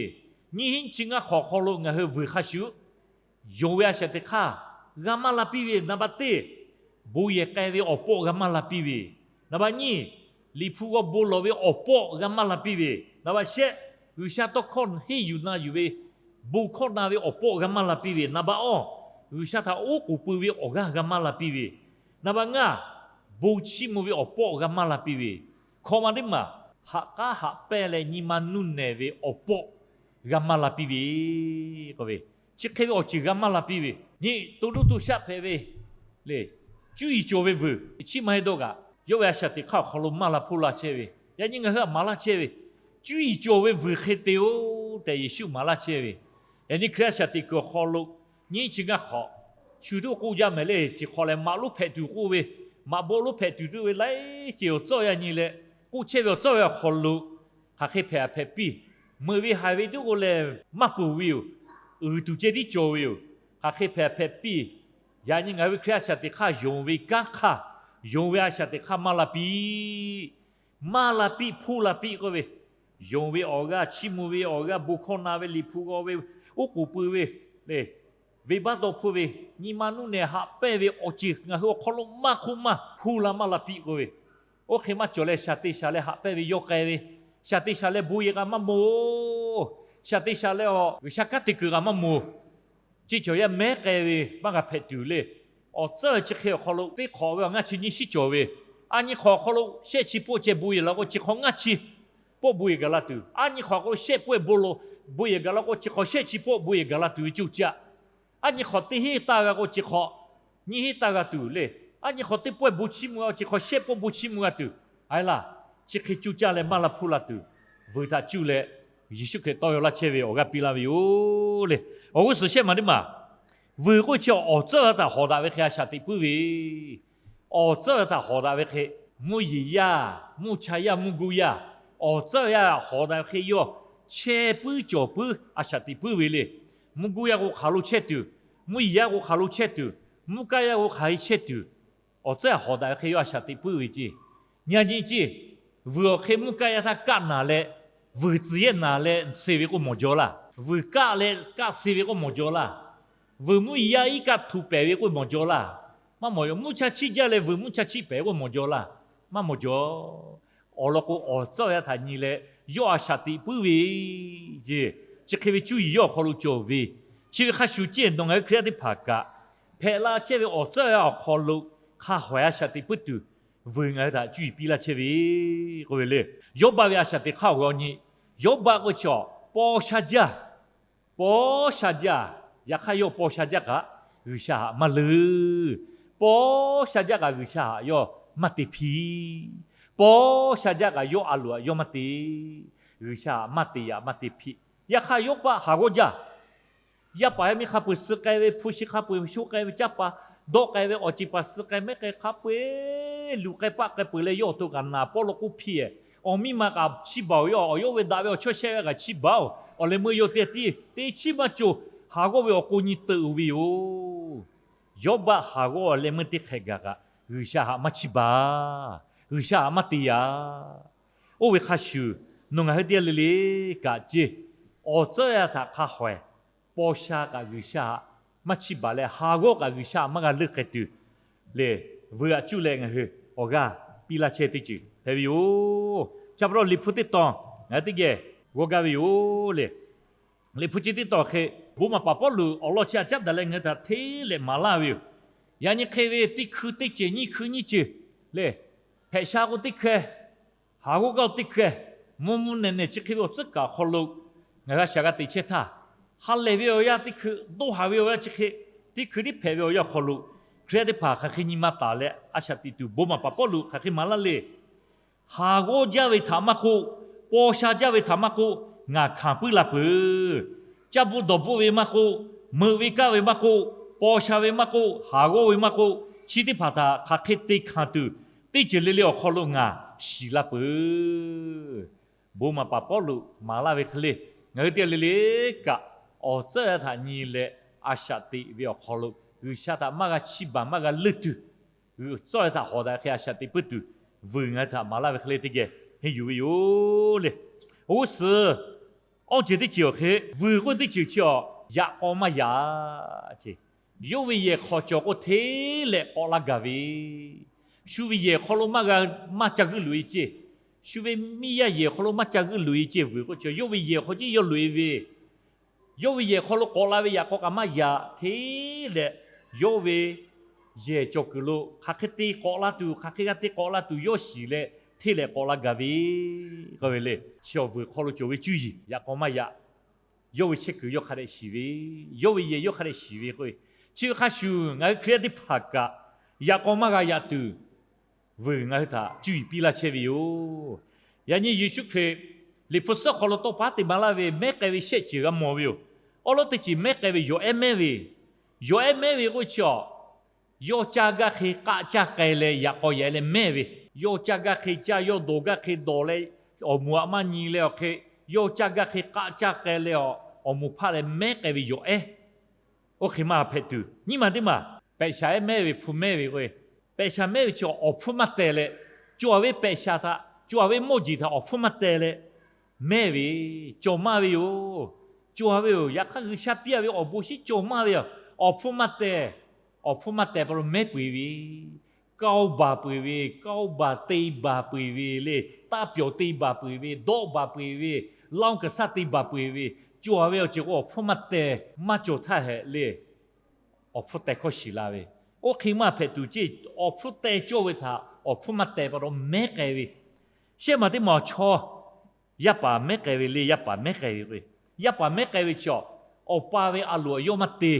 Nyiˇ hinˉ nyiˇ chi ngaˇ hk'awꞈ awˬ hk'aw lo ngaˬ hui vuiˬ hk'a shuˍ, yonˍ ve a shaꞈ teꞈ hk'aˇ g'a maˇ la piˇ ve, naˍ baˆ teˇ, bon yehˬ k'ai ve awˬ pawˆ g'a maˇ la piˇ ve, naˍ baˆ nyiˇ, Liꞈ hpu g'aw bon lawˬ ve awˬ pawˆ g'a maˇ la piˇ ve, naˍ baˆ shehˆ, G'uiˬsha tawˇ hkawˇ henˇ yuˬ na yuˬ ve bon hkawˇ na ve awˬ pawˆ g'a maˇ la piˇ ve, naˍ baˆ awˇ, G'uiˬsha htaꞈ oˉ k'oˍ pui ve awˬ g'aˇ g'a maˇ la piˇ ve, naˍ baˆ ngaˇ, bon chiˇ mvuh ve awˬ pawˆ g'a maˇ la piˇ ve, hkawꞈ ma teˇ maˬ haꞈ k'aˉ haꞈ pehnˇ leh nyi ma nuˇ nehˬ ve awˬ pawˆ g'a maˇ la piˇ ve k'oˆ ve, chi hk'e ve awˬ ceuˬ g'a maˇ la piˇ ve, nyi to nuˇ to shaˆ hpehꞈ ve le. Cuˇ yiˍ cawˬ ve vuiˬ chi maˇ heˆ dawˇ kaꞈ, yawˇ ve a shaꞈ teꞈ hk'aˇ awˬ hk'aw lo maˇ la hpoˇ laˇ chehˇ ve, yaꞈ nyi ngaˬ hui htaꞈ maˍ laˇ chehˇ ve, cuˇ yiˍ cawˬ ve vuiˬ hk'e te-oˬ tehꞈ Yeˍsuˆ maˍ laˇ chehˇ ve, yaꞈ nyi Hkriꞈ yaˇ a shaꞈ teꞈ kuiˬ awˬ hk'aw lo nyiˇ chi ngaˇ hk'awꞈ shu teˇ k'oˆ jaˇ mehˍ le. Chi hk'awꞈ lehˬ, maꞈ lonˉ hpehꞈ tuˬ k'oˆ ve, maꞈ bawˆ lonˉ hpehꞈ tuˬ k'oˆ ve laiˉ ceuˬ awˬ tcuhˉ awˬ yanˇ nyi leh k'oˆ chehˇ ve awˬ tcuhˉ ve awˬ hk'aw lo, hk'aˬ hk'e hpehꞈ hpehꞈ piˇ, meuꞈ ve haiˬ ve tiˉ k'o lehˬ maˇ peuˬ ve yoˬ. Uiˍ tuˬ ceh tiˉ cawˬ ve yoˬ. Hk'aˬ hk'e hpehꞈ hpehꞈ piˇ, yaꞈ nyi ngaˬ hui ve Hkriꞈ yaˇ a shaꞈ teꞈ hk'aˇ yonˍ ve kanˉ hk'aˇ, yonˍ ve a shaꞈ teꞈ hk'aˇ maˇ la piˇ, maˇ la piˇ hpoˇ la piˇ k'oˆ ve, yonˍ ve awˬ g'aˇ, chiˇ mvuh ve awˬ g'aˇ, bon hkawˇ na ve, Liꞈ hpu g'aw ve, oˉ k'oˍ pui ve le, venˇbaˆ dawˇ hpfuhˇ ve, nyi ma nuˇ nehˬ haꞈ pehnˇ ve awˬ ceuˬ ngaˬ hui awˬ hk'aw lo maˇ hk'oˆ maˇ hpoˇ la maˇ la piˇ k'oˆ ve, oˇ hk'e maˇ cawˬ leh shaˍ te shaˍ leh haꞈ pehnˇ ve yawˇ k'ai ve, shaˍ te shaˍ leh bon yehˬ kaꞈ maˇ moˍ, shaˍ te shaˍ leh awˬ G'uiˬsha kanˉ te kuiˬ kaꞈ maˇ moˍ, ceˇ cawˬ yaˇ mehˉ k'ai ve maˇ g'a hpehꞈ tuˬ le. Awˬ tcuhˉ chi hk'e awˬ hk'aw lo teˇ hk'awꞈ ve awˬ ngaˇ chi nyiˇ shiˉ cawˬ ve, a nyi hk'awꞈ awˬ hk'aw lo shehˆ chi pawˆ ceh bon yehˬ la k'o, chi hk'awꞈ ngaˇ chi pawˆ bon yehˬ gaˬ la tuˬ, a nyi hk'awꞈ k'o shehˆ pawehˇ bon lo bon yehˬ gaˬ la k'o, chi hk'awꞈ shehˆ chi pawˆ bon yehˬ gaˬ la tuˬ ve coˇ caˆ. A nyi hk'awꞈ teˇ hinˉ taˇ g'a k'o, chi hk'awꞈ nyiˇ hinˉ taˇ g'a tuˬ le. A nyi hk'awꞈ teˇ pawehˇ bon chiˇ mvuh g'a k'o, chi hk'awꞈ shehˆ pawehˇ bon chiˇ mvuh g'a tuˬ. Aˬ e laˇ, chi hk'e coˇ caˇ leh maˇ la hpoˇ la tuˬ, vuiˬ htaꞈ cuˇ leh Yeˍsuˆ Hkriꞈ tawˇ yaw laˇ chehˇ ve awˬ g'aˇ piˇ laˇ ve yoˬ le. Awˬ g'uˇ suhˍ shehˆ maˬ teˇ maˬ, vuiˬ k'oˆ chi awˬ tcuhˉ htaꞈ hawˍ daꞈ ve hk'e a shaꞈ teꞈ puiˉ ve, awˬ tcuhˉ htaꞈ hawˍ daꞈ ve hk'e, mvuhˇ yeˬ yaˇ, mvuhˇ cha yaˇ, mvuhˇ gu yaˇ, awˬ tcuhˉ yaˇ hawˍ daꞈ ve hk'e yawˇ chehˇ puiˉ cawˬ puiˉ a shaꞈ teꞈ puiˉ ve le. Mvuhˇ gu yaˇ k'o hk'aˬ lo chehˇ tuˬ, mvuhˇ yeˬ yaˇ k'o hk'aˬ lo chehˇ tuˬ, mvuhˇ kaˆ yaˇ k'o hk'aˬ hk'e chehˇ tuˬ, awˬ tcuhˉ hawˍ daꞈ ve hk'e yawˇ a shaꞈ teꞈ puiˉ ve ceˇ. Nyi a nyi ceˇ, vuiˬ awˬ hk'e mvuhˇ kaˆ yaˇ htaˇ kaˆ naˬ leh, vuiˬ tcuhˬ yehˇ naˬ leh suh ve k'oˆ mawˬ jaw laˇ. Vuiˬ kaˆ leh kaˆ suh ve k'oˆ mawˬ jaw laˇ. Vuiˬ mvuhˇ yeˬ yaˇ iˉ kaˆ htuꞈ pehˍ ve k'oˆ mawˬ jaw laˇ. Maˇ mawˬ jaw. Mvuhˇ cha chiˆ jaˇ leh vuiˬ mvuhˇ cha chiˆ pehˍ k'oˆ mawˬ jaw laˇ. Maˇ mawˬ jaw. Awˬ lawn k'o, awˬ tcuhˉ yaˇ htaꞈ nyi leh yawˇ a shaꞈ teꞈ puiˉ ve ceˇ. Chi hk'e ve cuˇ yiˍ yawˇ awˬ hk'aw lo cawˬ ve, chi ve hk'a shuˍ ceˇ, nawˬ ngaˬ hui Hkriꞈ yaˇ teˇ hpaˍ kaꞈ hpehꞈ la chehˇ ve awˬ tcuhˉ yaˇ awˬ hk'aw lo hk'a hawehˍ a shaꞈ teꞈ puiˉ tuˬ, vuiˬ ngaˬ hui htaꞈ cuˇ yiˍ piˇ laˇ chehˇ ve k'oˆ ve le. Yawˇbaˆ ve a shaꞈ teꞈ hk'aˇ awˬ g'aw nyi, Yawˇbaˆ k'oˆ chi awˬ paw sha jaˇ. Paw sha jaˇ. Yaꞈ hk'aˇ yawˇ paw sha jaˇ kaꞈ G'uiˬsha htaꞈ maˇ leuˬ. Paw sha jaˇ kaꞈ G'uiˬsha htaꞈ yawˇ maˇ te hpiˇ. Paw sha jaˇ kaꞈ yawˇ a loˍ htaꞈ yawˇ maˇ te. G'uiˬsha htaꞈ maˇ te yaꞈ maˇ te hpiˇ. Yaꞈ hk'aˇ Yawˇbaˆ haˍ g'awˇ jaˇ. Yaˇ paˍ yaˇ miˇ hk'a peu-eˬ suh k'ai ve, hpu shi hk'a peu-eˬ sho k'ai ve, caˇ paˍ dawˆ k'ai ve, awˬ ceˬ paˍ suh k'ai mehˉ k'ai hk'a peu-eˬ luˬ k'ai paˆ k'ai peuˬ leh, yawˇ awˬ to kaꞈ naˍ pawˆ lo k'oˆ hpiˇ-ehˍ, awˬ miˇ ma kaꞈ chiˇ baˬ-oˬ, yawˇ awˬ yawˇ ve daꞈ ve awˬ chawˇ shehˆ g'aˇ kaꞈ chiˇ baˬ-oˬ, awˬ leh meuˇ yawˇ teˇ tiˉ teˇ chiˉ maˇ cawˬ. Haˍ g'awˇ ve awˬ k'o nyi teuꞈ-oˬ ve yoˬ. Yawˇbaˆ haˍ g'awˇ leh meuˇ teˇ hk'ehꞈ gaˬ kaꞈ G'uiˬsha htaꞈ maˇ chiˇ baˬ. G'uiˬsha htaꞈ maˇ te yaꞈ. Oˇ ve hk'a shuˍ, nawˬ ngaˬ hui teˇ g'aˇ le le kaꞈ ceˇ, awˬ tcuhˉ yaˇ htaꞈ hk'a hawehˍ, paw sha kaꞈ G'uiˬsha htaꞈ maˇ chiˇ baˬ leh, haˍ g'awˇ kaꞈ G'uiˬsha htaꞈ maˇ g'a leuˆ k'ai tuˬ le, vuiˬ htaꞈ cuˇ leh ngaˬ hui awˬ g'aˇ piˇ laˇ chehˇ teˇ ceuˬ hpehꞈ ve yoˬ. Chi pa taw Liꞈ hpu teˇ tawn ngaˬ hui teˇ geh g'aw gaˇ ve yoˬ le. Liꞈ hpu chi teˇ tawn hk'e, bon maˍ paˍ Pawˇluꞈ awˬ lawn chi htaꞈ caˉ daꞈ leh ngaˬ hui htaꞈ hteˇ leh maˍ laˇ ve yoˬ. Yaꞈ nyi hk'e ve teˇ hkui teˇ ceuˬ nyiˇ hkui nyiˇ ceuˬ le, hpehꞈ sha k'o teˇ hkeh, haˍ g'awˇ gaˇ k'o teˇ hkeh, mvuh mvuh nehˬ nehˬ chi hk'e ve awˬ tcuhˉ kaꞈ awˬ hk'aw lo ngaˬ hui a shaꞈ g'a teꞈ chehˇ htaˇ, ha lehˬ ve awˬ yanˇ teˇ hkui, doˇ haˍ ve awˬ yanˇ chi hk'e, teˇ hkui tiˉ hpehꞈ ve awˬ yanˇ awˬ hk'aw lo, Hkriꞈ yaˇ teˇ hpaˍ hk'aˬ hk'e nyi ma taˍ leh a shaꞈ teꞈ tuˬ bon maˍ paˍ Pawˇluꞈ hk'aˬ hk'e maˍ laˇ le. Haˍ g'awˇ jaˇ ve htaꞈ maˇ k'oˆ, paw sha jaˇ ve htaꞈ maˇ k'oˆ, ngaˬ hkanˍ puiˉ la peuˬ. Caˇ bvuhˆ dawˬ bvuhˆ ve maˇ k'oˆ, meuꞈ ve kaˇ ve maˇ k'oˆ, paw sha ve maˇ k'oˆ, haˍ g'awˇ ve maˇ k'oˆ, Chi teˇ hpaˍ htaꞈ hk'aˬ hk'e te hkanˍ tuˬ, teˇ ceuˬ le le awˬ hk'aw lo ngaˬ shiˍ laˇ peuˬ. Bon maˍ paˍ Pawˇluꞈ maˍ laˇ ve hk'e le, ngaˬ hui teˇ g'aˇ le le kaꞈ awˬ tcuhˉ yaˇ htaꞈ nyi leh a shaꞈ teꞈ ve awˬ hk'aw lo G'uiˬsha htaꞈ maˇ g'a chiˇ baˬ maˇ g'a leunˇ tuˬ, tcuhˉ yaˇ htaꞈ hawˍ daꞈ hk'e a shaꞈ teꞈ puiˉ tuˬ, vuiˬ ngaˬ hui htaꞈ maˍ laˇ ve hk'e le teˇ geh henˇ yuˬ ve yoˬ le. G'uˇ suhˍ awˇ ceuˬ teˇ ceuˬ awˬ hk'e, vuiˬ k'oˆ teˇ ceuˬ chi awˬ yaꞈ k'aw maˇ yaꞈ ce. Yawˇ ve yehˬ hk'awꞈ cawˬ k'o hteˇ leh k'awꞈ laˇ gaˬ ve, shu ve yehˬ hk'aw lo maˇ g'a, maˇ ca g'uiˇ loꞈ e ce. Shu ve miˇ yaˇ yehˬ hk'aw lo maˇ ca g'uiˇ loꞈ e ce. Vuiˬ k'oˆ chi yawˇ ve yehˬ hk'aw ce yawˇ loꞈ e ve, yawˇ ve yehˬ hk'aw lo k'awꞈ la ve yaꞈ k'aw kaꞈ maˇ yaꞈ hteˇ leh, yawˇ ve yehˬ cawˬ kuiˬ lo hk'aˬ hk'e te k'awꞈ la tuˬ, hk'aˬ hk'e g'a te k'awꞈ la tuˬ yawˇ shiˍ leh hteˇ leh k'awꞈ la gaˬ ve k'oˆ ve le. Chi awˬ vuiˬ hk'aw lo cawˬ ve cuˇ yiˍ yaꞈ k'aw maˇ yaꞈ. Yawˇ ve chehˇ kuiˬ yawˇ hk'a dehꞈ shiˍ ve, yawˇ ve yehˬ yawˇ hk'a dehꞈ shiˍ ve k'o, chi ve hk'a shuˍ ngaˬ hui Hkriꞈ yaˇ teˇ hpaˍ kaꞈ yaꞈ k'aw maˇ g'a yaꞈ tuˬ, vuiˬ ngaˬ hui htaꞈ cuˇ yiˍ piˇ laˇ chehˇ ve yoˬ. Yaꞈ nyi Yeˍsuˆ Hkriꞈ Liꞈ hpu suhˉ hk'aw lo tawˇ pa te maˍ laˇ ve mehˉ k'ai ve shehˆ ceuˬ g'a mawˬ ve yoˬ. Awˉ lawˉ teˇ ceuˬ mehˉ k'ai ve yawˬ ehˉ mehˉ ve, yawˬ ehˉ mehˉ ve k'oˆ chi a, yawˇ caˇ gaˇ hk'e k'aˆ caˇ k'ai leh yaꞈ k'aw yaꞈ e leh mehˉ ve, yawˇ caˇ gaˇ hk'e caˇ, yawˇ dawˬ gaˇ hk'e dawˬ leh, awˬ moˍ aꞈ maˇ nyi leh awˬ hk'e, yawˇ caˇ gaˇ hk'e k'aˆ caˇ k'ai leh awˬ moˍ hpaˆ leh mehˉ k'ai ve yawˬ ehˉ. Oˇ hk'e maˇ hpehꞈ tuˬ, nyiˇ maˬ teˇ maˬ pehꞈ shaˍ ehˉ mehˉ ve hpu mehˉ ve k'o, pehꞈ shaˍ mehˉ ve chi awˬ hpfuhˇ maˇ teh leh, cawˬ ve pehꞈ shaˍ htaꞈ, cawˬ ve mawˇ jeˬ htaꞈ awˬ hpfuhˇ maˇ teh leh mehˉ ve, cawˬ maˇ ve yoˬ. Cawˬ ve yoˬ. Yaꞈ hk'aˇ G'uiˬsha piˇ a ve awˬ bon shinˉ cawˬ maˇ ve yoˬ. Awˬ hpfuhˇ maˇ teh, awˬ hpfuhˇ maˇ teh pa taw mehˉ peu eˬ ve, kaoˇ baˬ peu eˬ ve, kaoˇ baˬ te baˬ peu eˬ ve le, taˇ pyawˬ te baˬ peu eˬ ve, dawˆ baˬ peu eˬ ve, laˇ oˇ kaˍ saˇ te baˬ peu eˬ ve, cawˬ ve awˬ ceuˬ k'o awˬ hpfuhˇ maˇ teh, maˇ cawˬ htaˇ hehꞈ le. Awˬ hpfuhˇ teh hkawˇ shiˍ la ve, oˇ hk'e maˇ hpehꞈ tuˬ ceˇ. Awˬ hpfuhˇ teh cawˇ ve htaꞈ awˬ hpfuhˇ maˇ teh pa taw mehˉ k'ai ve, shehˆ maˬ teˇ maˬ awˬ chaw yaˇ paˍ mehˉ k'ai ve le, yaˇ paˍ mehˉ k'ai ve k'o, yaˇ paˍ mehˉ k'ai ve chi a, awˬ pa ve a loˍ yawˇ maˇ te.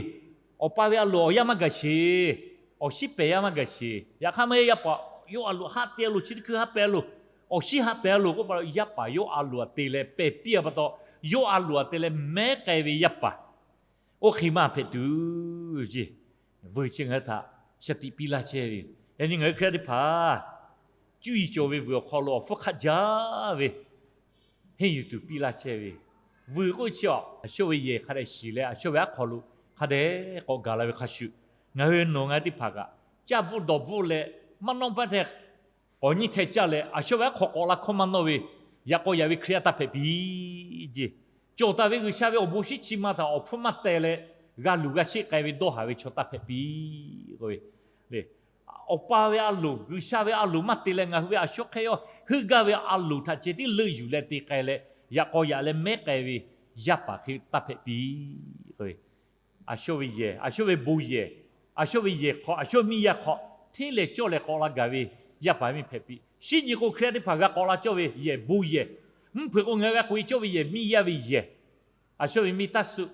Awˬ pa ve a loˍ awˬ yanˇ maˇ gaˬ sheˍ. Awˬ shinˉ pehˬ yanˇ maˇ gaˬ sheˍ. Yaꞈ hk'aˇ maˇ heˆ, yaˇ paˍ yawˇ a loˍ haˆ te a loˍ chi teˇ hkui haˆ pehˍ a loˍ, awˬ shinˉ haˆ pehˍ a loˍ k'oˆ pa taw, yaˇ paˍ yawˇ a loˍ aꞈ te leh pehˬ piˇ a pa taw, yawˇ a loˍ aꞈ te leh mehˉ k'ai ve yaˇ paˍ, oˇ hk'e maˇ hpehꞈ tuˬ ceˇ. Vuiˬ chi ngaˬ hui htaꞈ shaˍ tiꞈ piˇ laˇ chehˇ ve yoˬ. Yaꞈ nyi ngaˬ hui Hkriꞈ yaˇ teˇ hpaˍ cuˇ yiˍ cawˬ ve vuiˬ awˬ hk'aw lo awˬ hpfuhˇ hk'aˆ jaˇ ve henˇ yuˬ tuˬ piˇ laˇ chehˇ ve, vuiˬ k'oˆ chi a, a shu ve yehˬ hk'a dehꞈ shiˍ leh a shu ve aˉ hk'aw lo hk'a dehꞈ k'awꞈ gaˬ la ve hk'a shuˍ, ngaˬ hui nawˬ ngaˬ hui teˇ hpaˍ kaꞈ caˇ bvuhˆ dawˬ bvuhˆ leh maˇ nawˇ paˇ htaˇ k'awꞈ nyi hteh caˇ leh a shu ve aˉ hk'aw k'awꞈ la hkawˇ maˇ nawˇ ve, yaꞈ k'aw yaꞈ ve Hkriꞈ yaˇ taˇ hpehꞈ piˇ ceˇ. Cawˬ taˍ ve G'uiˬsha ve awˬ bon shinˉ chi ma htaꞈ awˬ hpfuhˇ maˇ teh leh, g'a luˬ g'a sheˆ k'ai ve dawˇ haˍ ve chaw taˇ hpehꞈ piˇ k'oˆ ve le. Awˬ pa ve a loˍ, G'uiˬsha ve a loˍ maˇ te leh ngaˬ hui ve a shu hk'e yawˇ heuˆ gaˇ ve a loˍ htaꞈ ceh tiˉ leuˆ yuˬ leh te k'ai leh, yaꞈ k'aw yaꞈ leh mehˉ k'ai ve yaˇ paˍ hk'e taˇ hpehꞈ piˇ k'oˆ ve, a shu ve yehˬ, a shu ve bon yehˬ, a shu ve yehˬ hk'aw, a shu ve miˇ yaˇ hk'aw hteˇ leh cawˇ leh k'awꞈ la gaˬ ve yaˇ paˍ miˇ hpehꞈ piˇ. Shinˉ nyi k'o Hkriꞈ yaˇ teˇ hpaˍ g'a k'awꞈ la cawˇ ve yehˬ bon yehˬ, mvuhˇ hpeuꞈ k'o ngaˬ hui g'a k'oꞈ e cawˇ ve yehˬ miˇ yaˇ ve yehˬ, a shu ve miˇ taˇ suh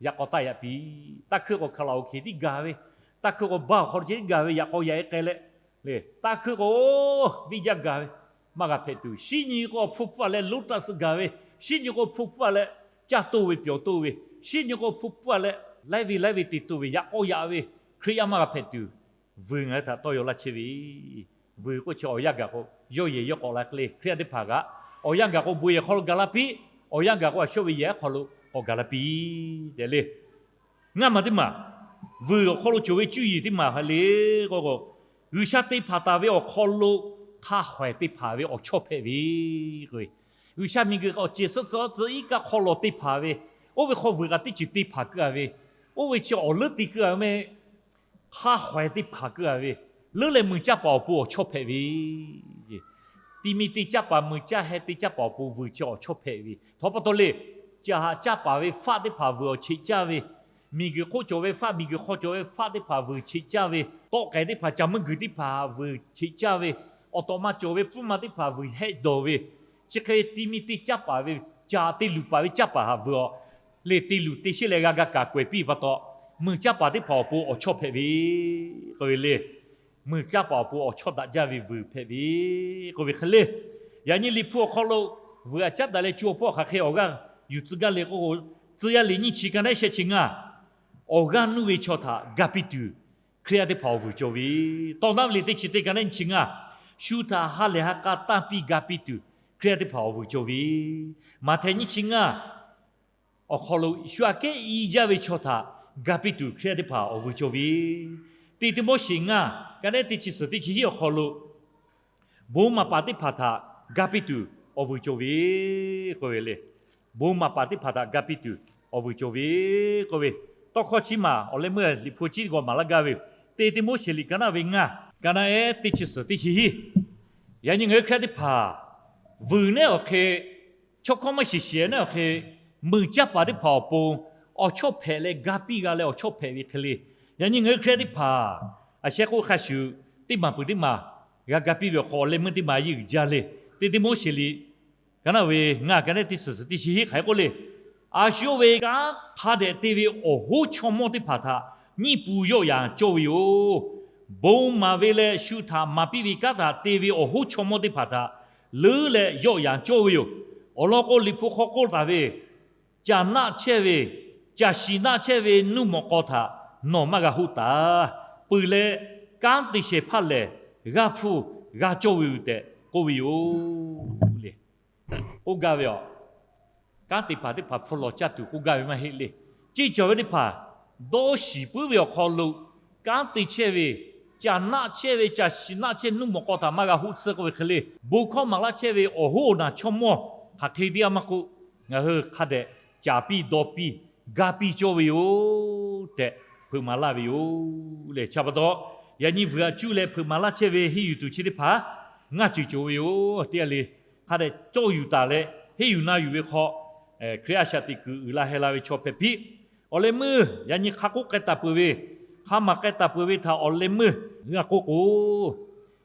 yaꞈ k'aw taˇ yaꞈ piˇ. Taˇ hkuiˇ k'o hkaˍ laꞈ oˍ hkeh tiˉ gaˬ ve, taˇ hkuiˇ k'o baˆ awˬ hk'aw lo ceh tiˉ gaˬ ve yaꞈ k'aw yaꞈ e k'ai leh, le taˇ hkuiˇ k'o viˇ jaˇ gaˬ ve, maˇ g'a hpehꞈ tuˬ. Shinˉ nyi k'o awˬ hpfuhˇ pfuhˇ leh lonˉ taˆ suh gaˬ ve, shinˉ nyi k'o hpfuhˇ pfuhˇ leh caˇ toˇ ve pyawˬ toˇ ve, shinˉ nyi k'o hpfuhˇ pfuhˇ leh laiˉ ve laiˉ ve te toˇ ve yaꞈ k'aw yaꞈ ve Hkriꞈ yaˇ maˇ g'a hpehꞈ tuˬ, vuiˬ ngaˬ hui htaꞈ tawˇ yaw laˇ chehˇ ve. Vuiˬ k'oˆ chi awˬ yanˇ gaˬ k'o yawˇ yehˬ yawˇ k'awꞈ la hk'e le Hkriꞈ yaˇ teˇ hpaˍ kaꞈ, awˬ yanˇ gaˬ k'o bon yehˬ hk'aw lo gaˬ la piˇ, awˬ yanˇ gaˬ k'o a shu ve yehˬ aˉ hk'aw lo k'awꞈ gaˬ la piˇ tehꞈ le. Ngaˇ maˬ teˇ maˬ, vuiˬ awˬ hk'aw lo cawˬ ve cuˇ yiˍ teˇ maˬ hk'e le k'o, G'uiˬsha te hpanˍ taˍ ve awˬ hk'aw lo hk'a hawehˬ te hpanˍ ve awˬ chawˇ hpehꞈ ve k'o, G'uiˬsha miˬguiˬ awˬ ceˬ suhˉ tcuh tcuh iˉ kaˆ hk'aw lawˬ te hpanˍ ve, oˇ ve hk'aw vuiˬ kaꞈ teˇ ceuˬ te hpanˍ keu a ve, oˇ ve chi awˬ leuˉ te keu a ve mehˆ. Hk'a hawehˬ teˇ hpaˍ keu a ve, leuˉ leh muiˬ caˇ paˍ awˬ pon awˬ chawˇ hpehꞈ ve, ti mi te caˇ paˍ muiˬ caˇ heh te caˇ paˍ awˬ pon vuiˬ chi awˬ chawˇ hpehꞈ ve, htawˇ pa taw le, caˇ haꞈ caˇ paˍ ve faˆ teˇ hpaˍ vuiˬ awˬ cheꞈ caˇ ve, miˬguiˬ hk'oˆ cawˬ ve faˆ, miˬguiˬ hk'aw cawˬ ve faˆ teˇ hpaˍ vuiˬ cheꞈ caˇ ve, tawˆ k'ehˍ teˇ hpaˍ caˇ meuˇ guiˬ teˇ hpaˍ vuiˬ cheꞈ caˇ ve, awˬ tawꞈ ma cawˬ ve pfuhˇ ma teˇ hpaˍ vuiˬ hehˆ dawˬ ve, chi hk'e ve ti mi te caˇ paˍ ve, caˇ te luˬ paˍ ve caˇ paˍ htaꞈ vuiˬ awˬ le te luˬ te sheˆ leh g'a ga kaꞈ k'awehꞈ piˇ pa taw, muiˬ caˇ paˍ teˇ hpaˍ awˬ pon awˬ chawˇ hpehꞈ ve k'oˆ ve le. Muiˬ caˇ paˍ awˬ pon awˬ chawˇ daꞈ jaˇ ve vuiˬ hpehꞈ ve k'oˆ ve hk'e le. Yaꞈ nyi Liꞈ hpu awˬ hk'aw lo vuiˬ aꞈ caˉ daꞈ leh co awˬ hpawˇ hk'aˬ hk'e awˬ g'aˇ yuˬ tcuh gaˇ le k'o, Tcuh yaˇ liꞈ nyiˇ chi ka naˉ shehˆ chi ngaˇ, awˬ g'aˇ nuˇ ve chaw htaꞈ ga piˇ tuˬ, Hkriꞈ yaˇ teˇ hpaˍ awˬ vuiˬ cawˬ ve, tawˇ naˉ ve le teˇ chi teˇ ka neˉ nyi chi ngaˇ, shu htaꞈ ha lehˬ ha k'a tanˇ piˇ ga piˇ tuˬ Hkriꞈ yaˇ teˇ hpaˍ awˬ vuiˬ cawˬ ve, Maꞈhtehˍ nyiˇ chi ngaˇ awˬ hk'aw lo shu aꞈ kehˉ i jaˇ ve chaw htaꞈ ga piˇ tuˬ Hkriꞈ yaˇ teˇ hpaˍ awˬ vuiˬ cawˬ ve, Teˇ Tiˆmoˉseˍ ngaˇ ka neˉ teˇ chi suhˍ teˇ chi hiˉ awˬ hk'aw lo bon maˍ paˍ teˇ hpaˍ htaꞈ ga piˇ tuˬ awˬ vuiˬ cawˬ ve k'oˆ ve le. Bon maˍ paˍ teˇ hpaˍ htaꞈ ga piˇ tuˬ awˬ vuiˬ cawˬ ve k'oˆ ve, tawˇ hkawˇ chi maˬ awˬ leh meuˇ Liꞈ hpu chi teˇ g'aw maˍ laˇ gaˇ ve yoˬ. Teˇ Tiˆmoˉseˍ liꞈ ka naˉ ve ngaˇ ka naˉ ehˉ teˇ chi suhˍ teˇ chi hiˉ. Yaꞈ nyi ngaˬ hui Hkriꞈ yaˇ teˇ hpaˍ vuiˬ neˉ awˬ hk'e, chaw hkawˇ maˇ shiˍ shiˍ neˉ awˬ hk'e, meuꞈ caˇ paˍ teˇ hpaˍ awˬ pon awˬ chawˇ hpehꞈ leh ga piˇ g'a leh awˬ chawˇ hpehꞈ ve hk'e le. Yaꞈ nyi ngaˬ hui Hkriꞈ yaˇ teˇ hpaˍ a shehˍ k'oˆ hk'a shuˍ, teˇ maˬ peuˬ teˇ maˬ g'a ga piˇ ve awˬ hk'aw awˬ leh meuˇ teˇ maˬ yeˇ uiˍ jaˇ le. Teˇ Tiˆmoˉseˍ liꞈ ka naˉ ve ngaˇ ka neˉ teˇ chi suhˍ teˇ chi hiˉ hk'aˬ hk'e k'oˆ le. A shu yawˇ ve kanˉ hk'a dehꞈ te ve awˬ hoˉ chaw mawˇ teˇ hpaˍ htaꞈ nyiˇ pu yawˆ yanˍ cawˇ ve yoˬ. Bon maˍ ve leh shu htaꞈ maˍ piˇ ve kanˉ htaꞈ te ve awˬ hoˉ chaw mawˇ teˇ hpaˍ htaꞈ leuˉ leh yawˆ yanˍ cawˇ ve yoˬ. Awˬ lawn k'o, Liꞈ hpu hk'aw k'oˆ taˍ ve, Caˬ naˆ chehˇ ve, caˬ shiˍ naˆ chehˇ ve nuˇ mawꞈ k'aw htaꞈ nawˬ maˇ g'a hoˆ taˍ. Peuˬ leh, kanˉ te shehˍ hpaˇ lehˬ g'aˇ hpfuhˇ g'a cawˇ ve yoˬ tehꞈ k'oˆ ve yoˬ le. K'oˆ gaˇ ve a, kanˉ te paˍ teˇ hpaˍ hpfuhˇ lawˬ caˇ tuˬ k'oˆ gaˇ ve maˇ heˆ le. Ceˇ cawˬ ve teˇ hpaˍ dawˇ shiˍ puiˉ ve awˬ hk'aw lo, kanˉ te chehˇ ve, caˬ naˆ chehˇ ve, caˬ shiˍ naˆ chehˇ nuˇ mawꞈ k'aw htaꞈ maˇ g'a hoˆ tsuhˇ k'oˆ ve hk'e le. Bon hkawˇ maˍ laˇ chehˇ ve awˬ hoˉ awˬ naˬ chaw mawˇ hk'aˬ hk'e teˇ g'aˇ maˇ k'oˆ, ngaˬ hui hk'a dehꞈ caˍ piˇ dawˇ piˇ, ga piˇ cawˇ ve yoˬ tehꞈ hpeuꞈ maˍ laˇ ve yoˬ le. Chi pa taw, yaꞈ nyi vuiˬ aꞈ cuˇ leh hpeuꞈ maˍ laˇ chehˇ ve henˇ yuˬ tuˬ chi teˇ hpaˍ ngaˇ ceuˬ cawˬ ve yoˬ. Teˇ g'aˇ le hk'a dehꞈ cawˇ yuˬ taˍ leh henˇ yuˬ na yuˬ ve hk'aw, Hkriꞈ a shaꞈ teꞈ kuiˬ uiˍ la heh la ve chaw hpehꞈ piˇ. Awˬ leh meuˇ yaꞈ nyi hk'a k'oˆ k'ai taˍ peuˬ ve, hk'a maˬ k'ai taˍ peuˬ ve htaꞈ awˬ leh meuˇ g'a k'oˆ k'o,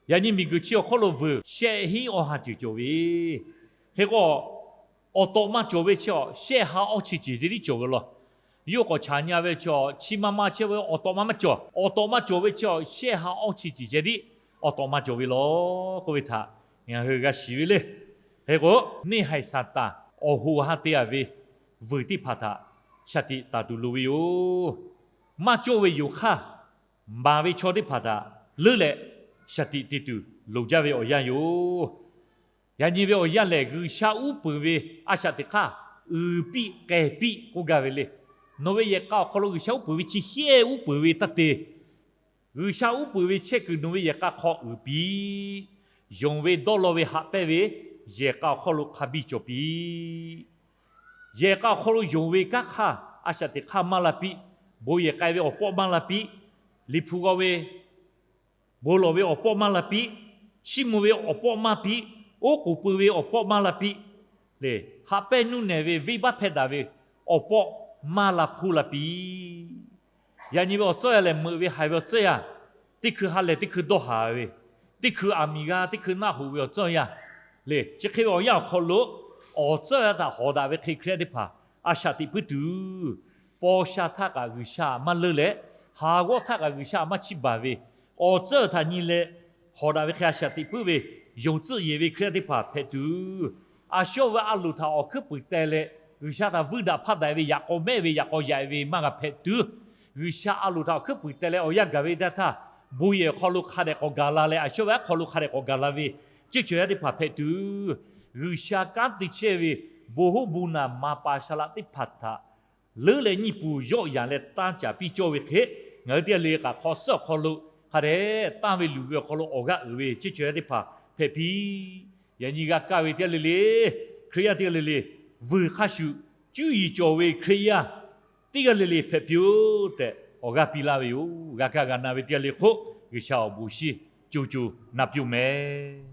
yaꞈ nyi miˬguiˬ chi awˬ hk'oˆ lo vuiˬ shehˆ hinˉ awˇ ha ceuˬ cawˬ ve, hk'e k'o, awˬ tawꞈ ma cawˬ ve chi a shehˆ ha awˇ chi ceuˬ ceh tiˉ cawˬ ve law. Yawˇ k'awꞈ chaˍ nyi ve chi a chi ma ma chehˇ ve awˬ tawꞈ ma maˇ cawˬ. Awˬ tawꞈ ma cawˬ ve chi a shehˆ ha awˇ chi ceuˬ ceh tiˉ awˬ tawꞈ ma cawˬ ve law k'oˆ ve htaꞈ ngaˬ hui g'a shiˍ ve le. Hk'e k'o, neˇ haiˬ Saˍtanˍ awˬ hoꞈ ha te a ve vuiˬ teˇ hpaˍ htaꞈ shaˍ tiꞈ taˍ tuˬ loˍ ve yoˬ. Maˇ cawˇ ve yoˬ hk'aˇ, maˍ ve chaw teˇ hpaˍ htaꞈ leuˉ leh shaˍ tiꞈ te tuˬ loˍ jaˇ ve awˬ yanˇ yoˬ. Yaꞈ nyi ve awˬ yanˇ lehˬ, G'uiˬsha uˉ peunˍ ve a shaꞈ teꞈ hk'aˇ uiˍ piˇ k'ehˬ piˇ k'oˆ gaˇ ve le. Nawˬ ve yehˬ k'a awˬ hk'aw lo G'uiˬsha uˉ peunˍ ve chi shehˆ uˉ peunˍ ve taˇ te. G'uiˬsha uˉ peunˍ ve chehˇ kuiˬ nawˬ ve yehˬ k'a hk'aw uiˍ piˇ. Yonˍ ve dawˇ law ve haꞈ pehnˇ ve yehˬ k'a awˬ hk'aw lo hk'a biˇ cawˬ piˇ. Yehˬ k'a awˬ hk'aw lo yonˍ ve kanˉ hk'aˇ a shaꞈ teꞈ hk'aˇ maˇ la piˇ. Bon yehˬ k'ai ve awˬ pawˆ maˇ la piˇ. Liꞈ hpu g'aw ve bon lawˬ ve awˬ pawˆ maˇ la piˇ. Chiˇ mvuh ve awˬ pawˆ maˇ piˇ. Oˉ k'oˍ pui ve awˬ pawˆ maˇ la piˇ. Lehˬ, haꞈ pehnˇ nuˇ nehˬ ve venˇbaˆ hpehˇ daꞈ ve awˬ pawˆ maˇ la hpuˇ la piˇ. Yaꞈ nyi ve awˬ tcuhˉ yaˇ lehˬ, meuꞈ ve haiˬ ve awˬ tcuhˉ yaˇ, teˇ hkui ha lehˬ teˇ hkui dawˇ haˍ ve, teˇ hkui aˬ miˍ g'a teˇ hkui naˆ hoꞈ ve awˬ tcuhˉ yaˇ lehˬ, chi hk'e ve awˬ yanˇ awˬ hk'aw lo awˬ tcuhˉ yaˇ htaꞈ hawˍ daꞈ ve hk'e Hkriꞈ yaˇ teˇ hpaˍ a shaꞈ teꞈ puiˉ tuˬ, paw sha htaˇ kaꞈ G'uiˬsha maˇ leuˉ leh, haˍ g'awˇ htaˇ kaꞈ G'uiˬsha maˇ chiˇ baˬ ve awˬ tcuhˉ htaꞈ nyi leh, hawˍ daꞈ ve hk'e a shaꞈ teꞈ puiˉ ve yonˍ tcuhˆ yehˬ ve Hkriꞈ yaˇ teˇ hpaˍ hpehꞈ tuˬ, a shu yawˇ ve a loˍ htaꞈ awˬ hkuiˉ puiˍ teh leh G'uiˬsha htaꞈ vuiˇ daꞈ hpaˇ daꞈ ve yaꞈ k'aw mehˆ ve yaꞈ k'aw yaꞈ ve maˇ g'a hpehꞈ tuˬ, G'uiˬsha a loˍ htaꞈ awˬ hkuiˉ puiˍ teh leh awˬ yanˇ gaˬ ve teˇ htaˇ, bon yehˬ awˬ hk'aw lo hk'a dehꞈ k'awꞈ gaˬ la leh a shu yawˇ ve a hk'aw lo hk'a dehꞈ k'awꞈ gaˬ la ve ceuˇ cawˬ yaˇ teˇ hpaˍ hpehꞈ tuˬ, G'uiˬsha kanˉ te chehˇ ve bon hoˉ bon naˬ maˍ paˍ shaˍ laꞈ teˇ hpaˍ htaꞈ leuˉ leh nyiˇ pu yawˆ yanˍ leh tanˇ caˍ piˇ cawˇ ve hk'e, ngaˬ hui teˇ g'aˇ le k'aꞈ hk'aw suhˉ awˬ hk'aw lo hk'a dehꞈ tanˇ ve luˬ ve awˬ hk'aw lo awˬ g'aˇ uiˍ ve ceuˇ cawˬ yaˇ teˇ hpaˍ hpehꞈ piˇ. Yaꞈ nyi g'a kaˇ ve teˇ g'aˇ le le, Hkriꞈ yaˇ teˇ g'aˇ le le, vuiˬ hk'a shuˍ cuˇ yiˍ cawˬ ve Hkriꞈ yaˇ teˇ g'aˇ le le hpehꞈ piˇ-oˆ tehꞈ awˬ g'aˇ piˇ laˇ ve yoˬ. G'a kaˇ g'a na ve teˇ g'aˇ le hk'oˆ, G'uiˬsha awˬ bon shinˉ co co na piˇ-oˆ mehˍ.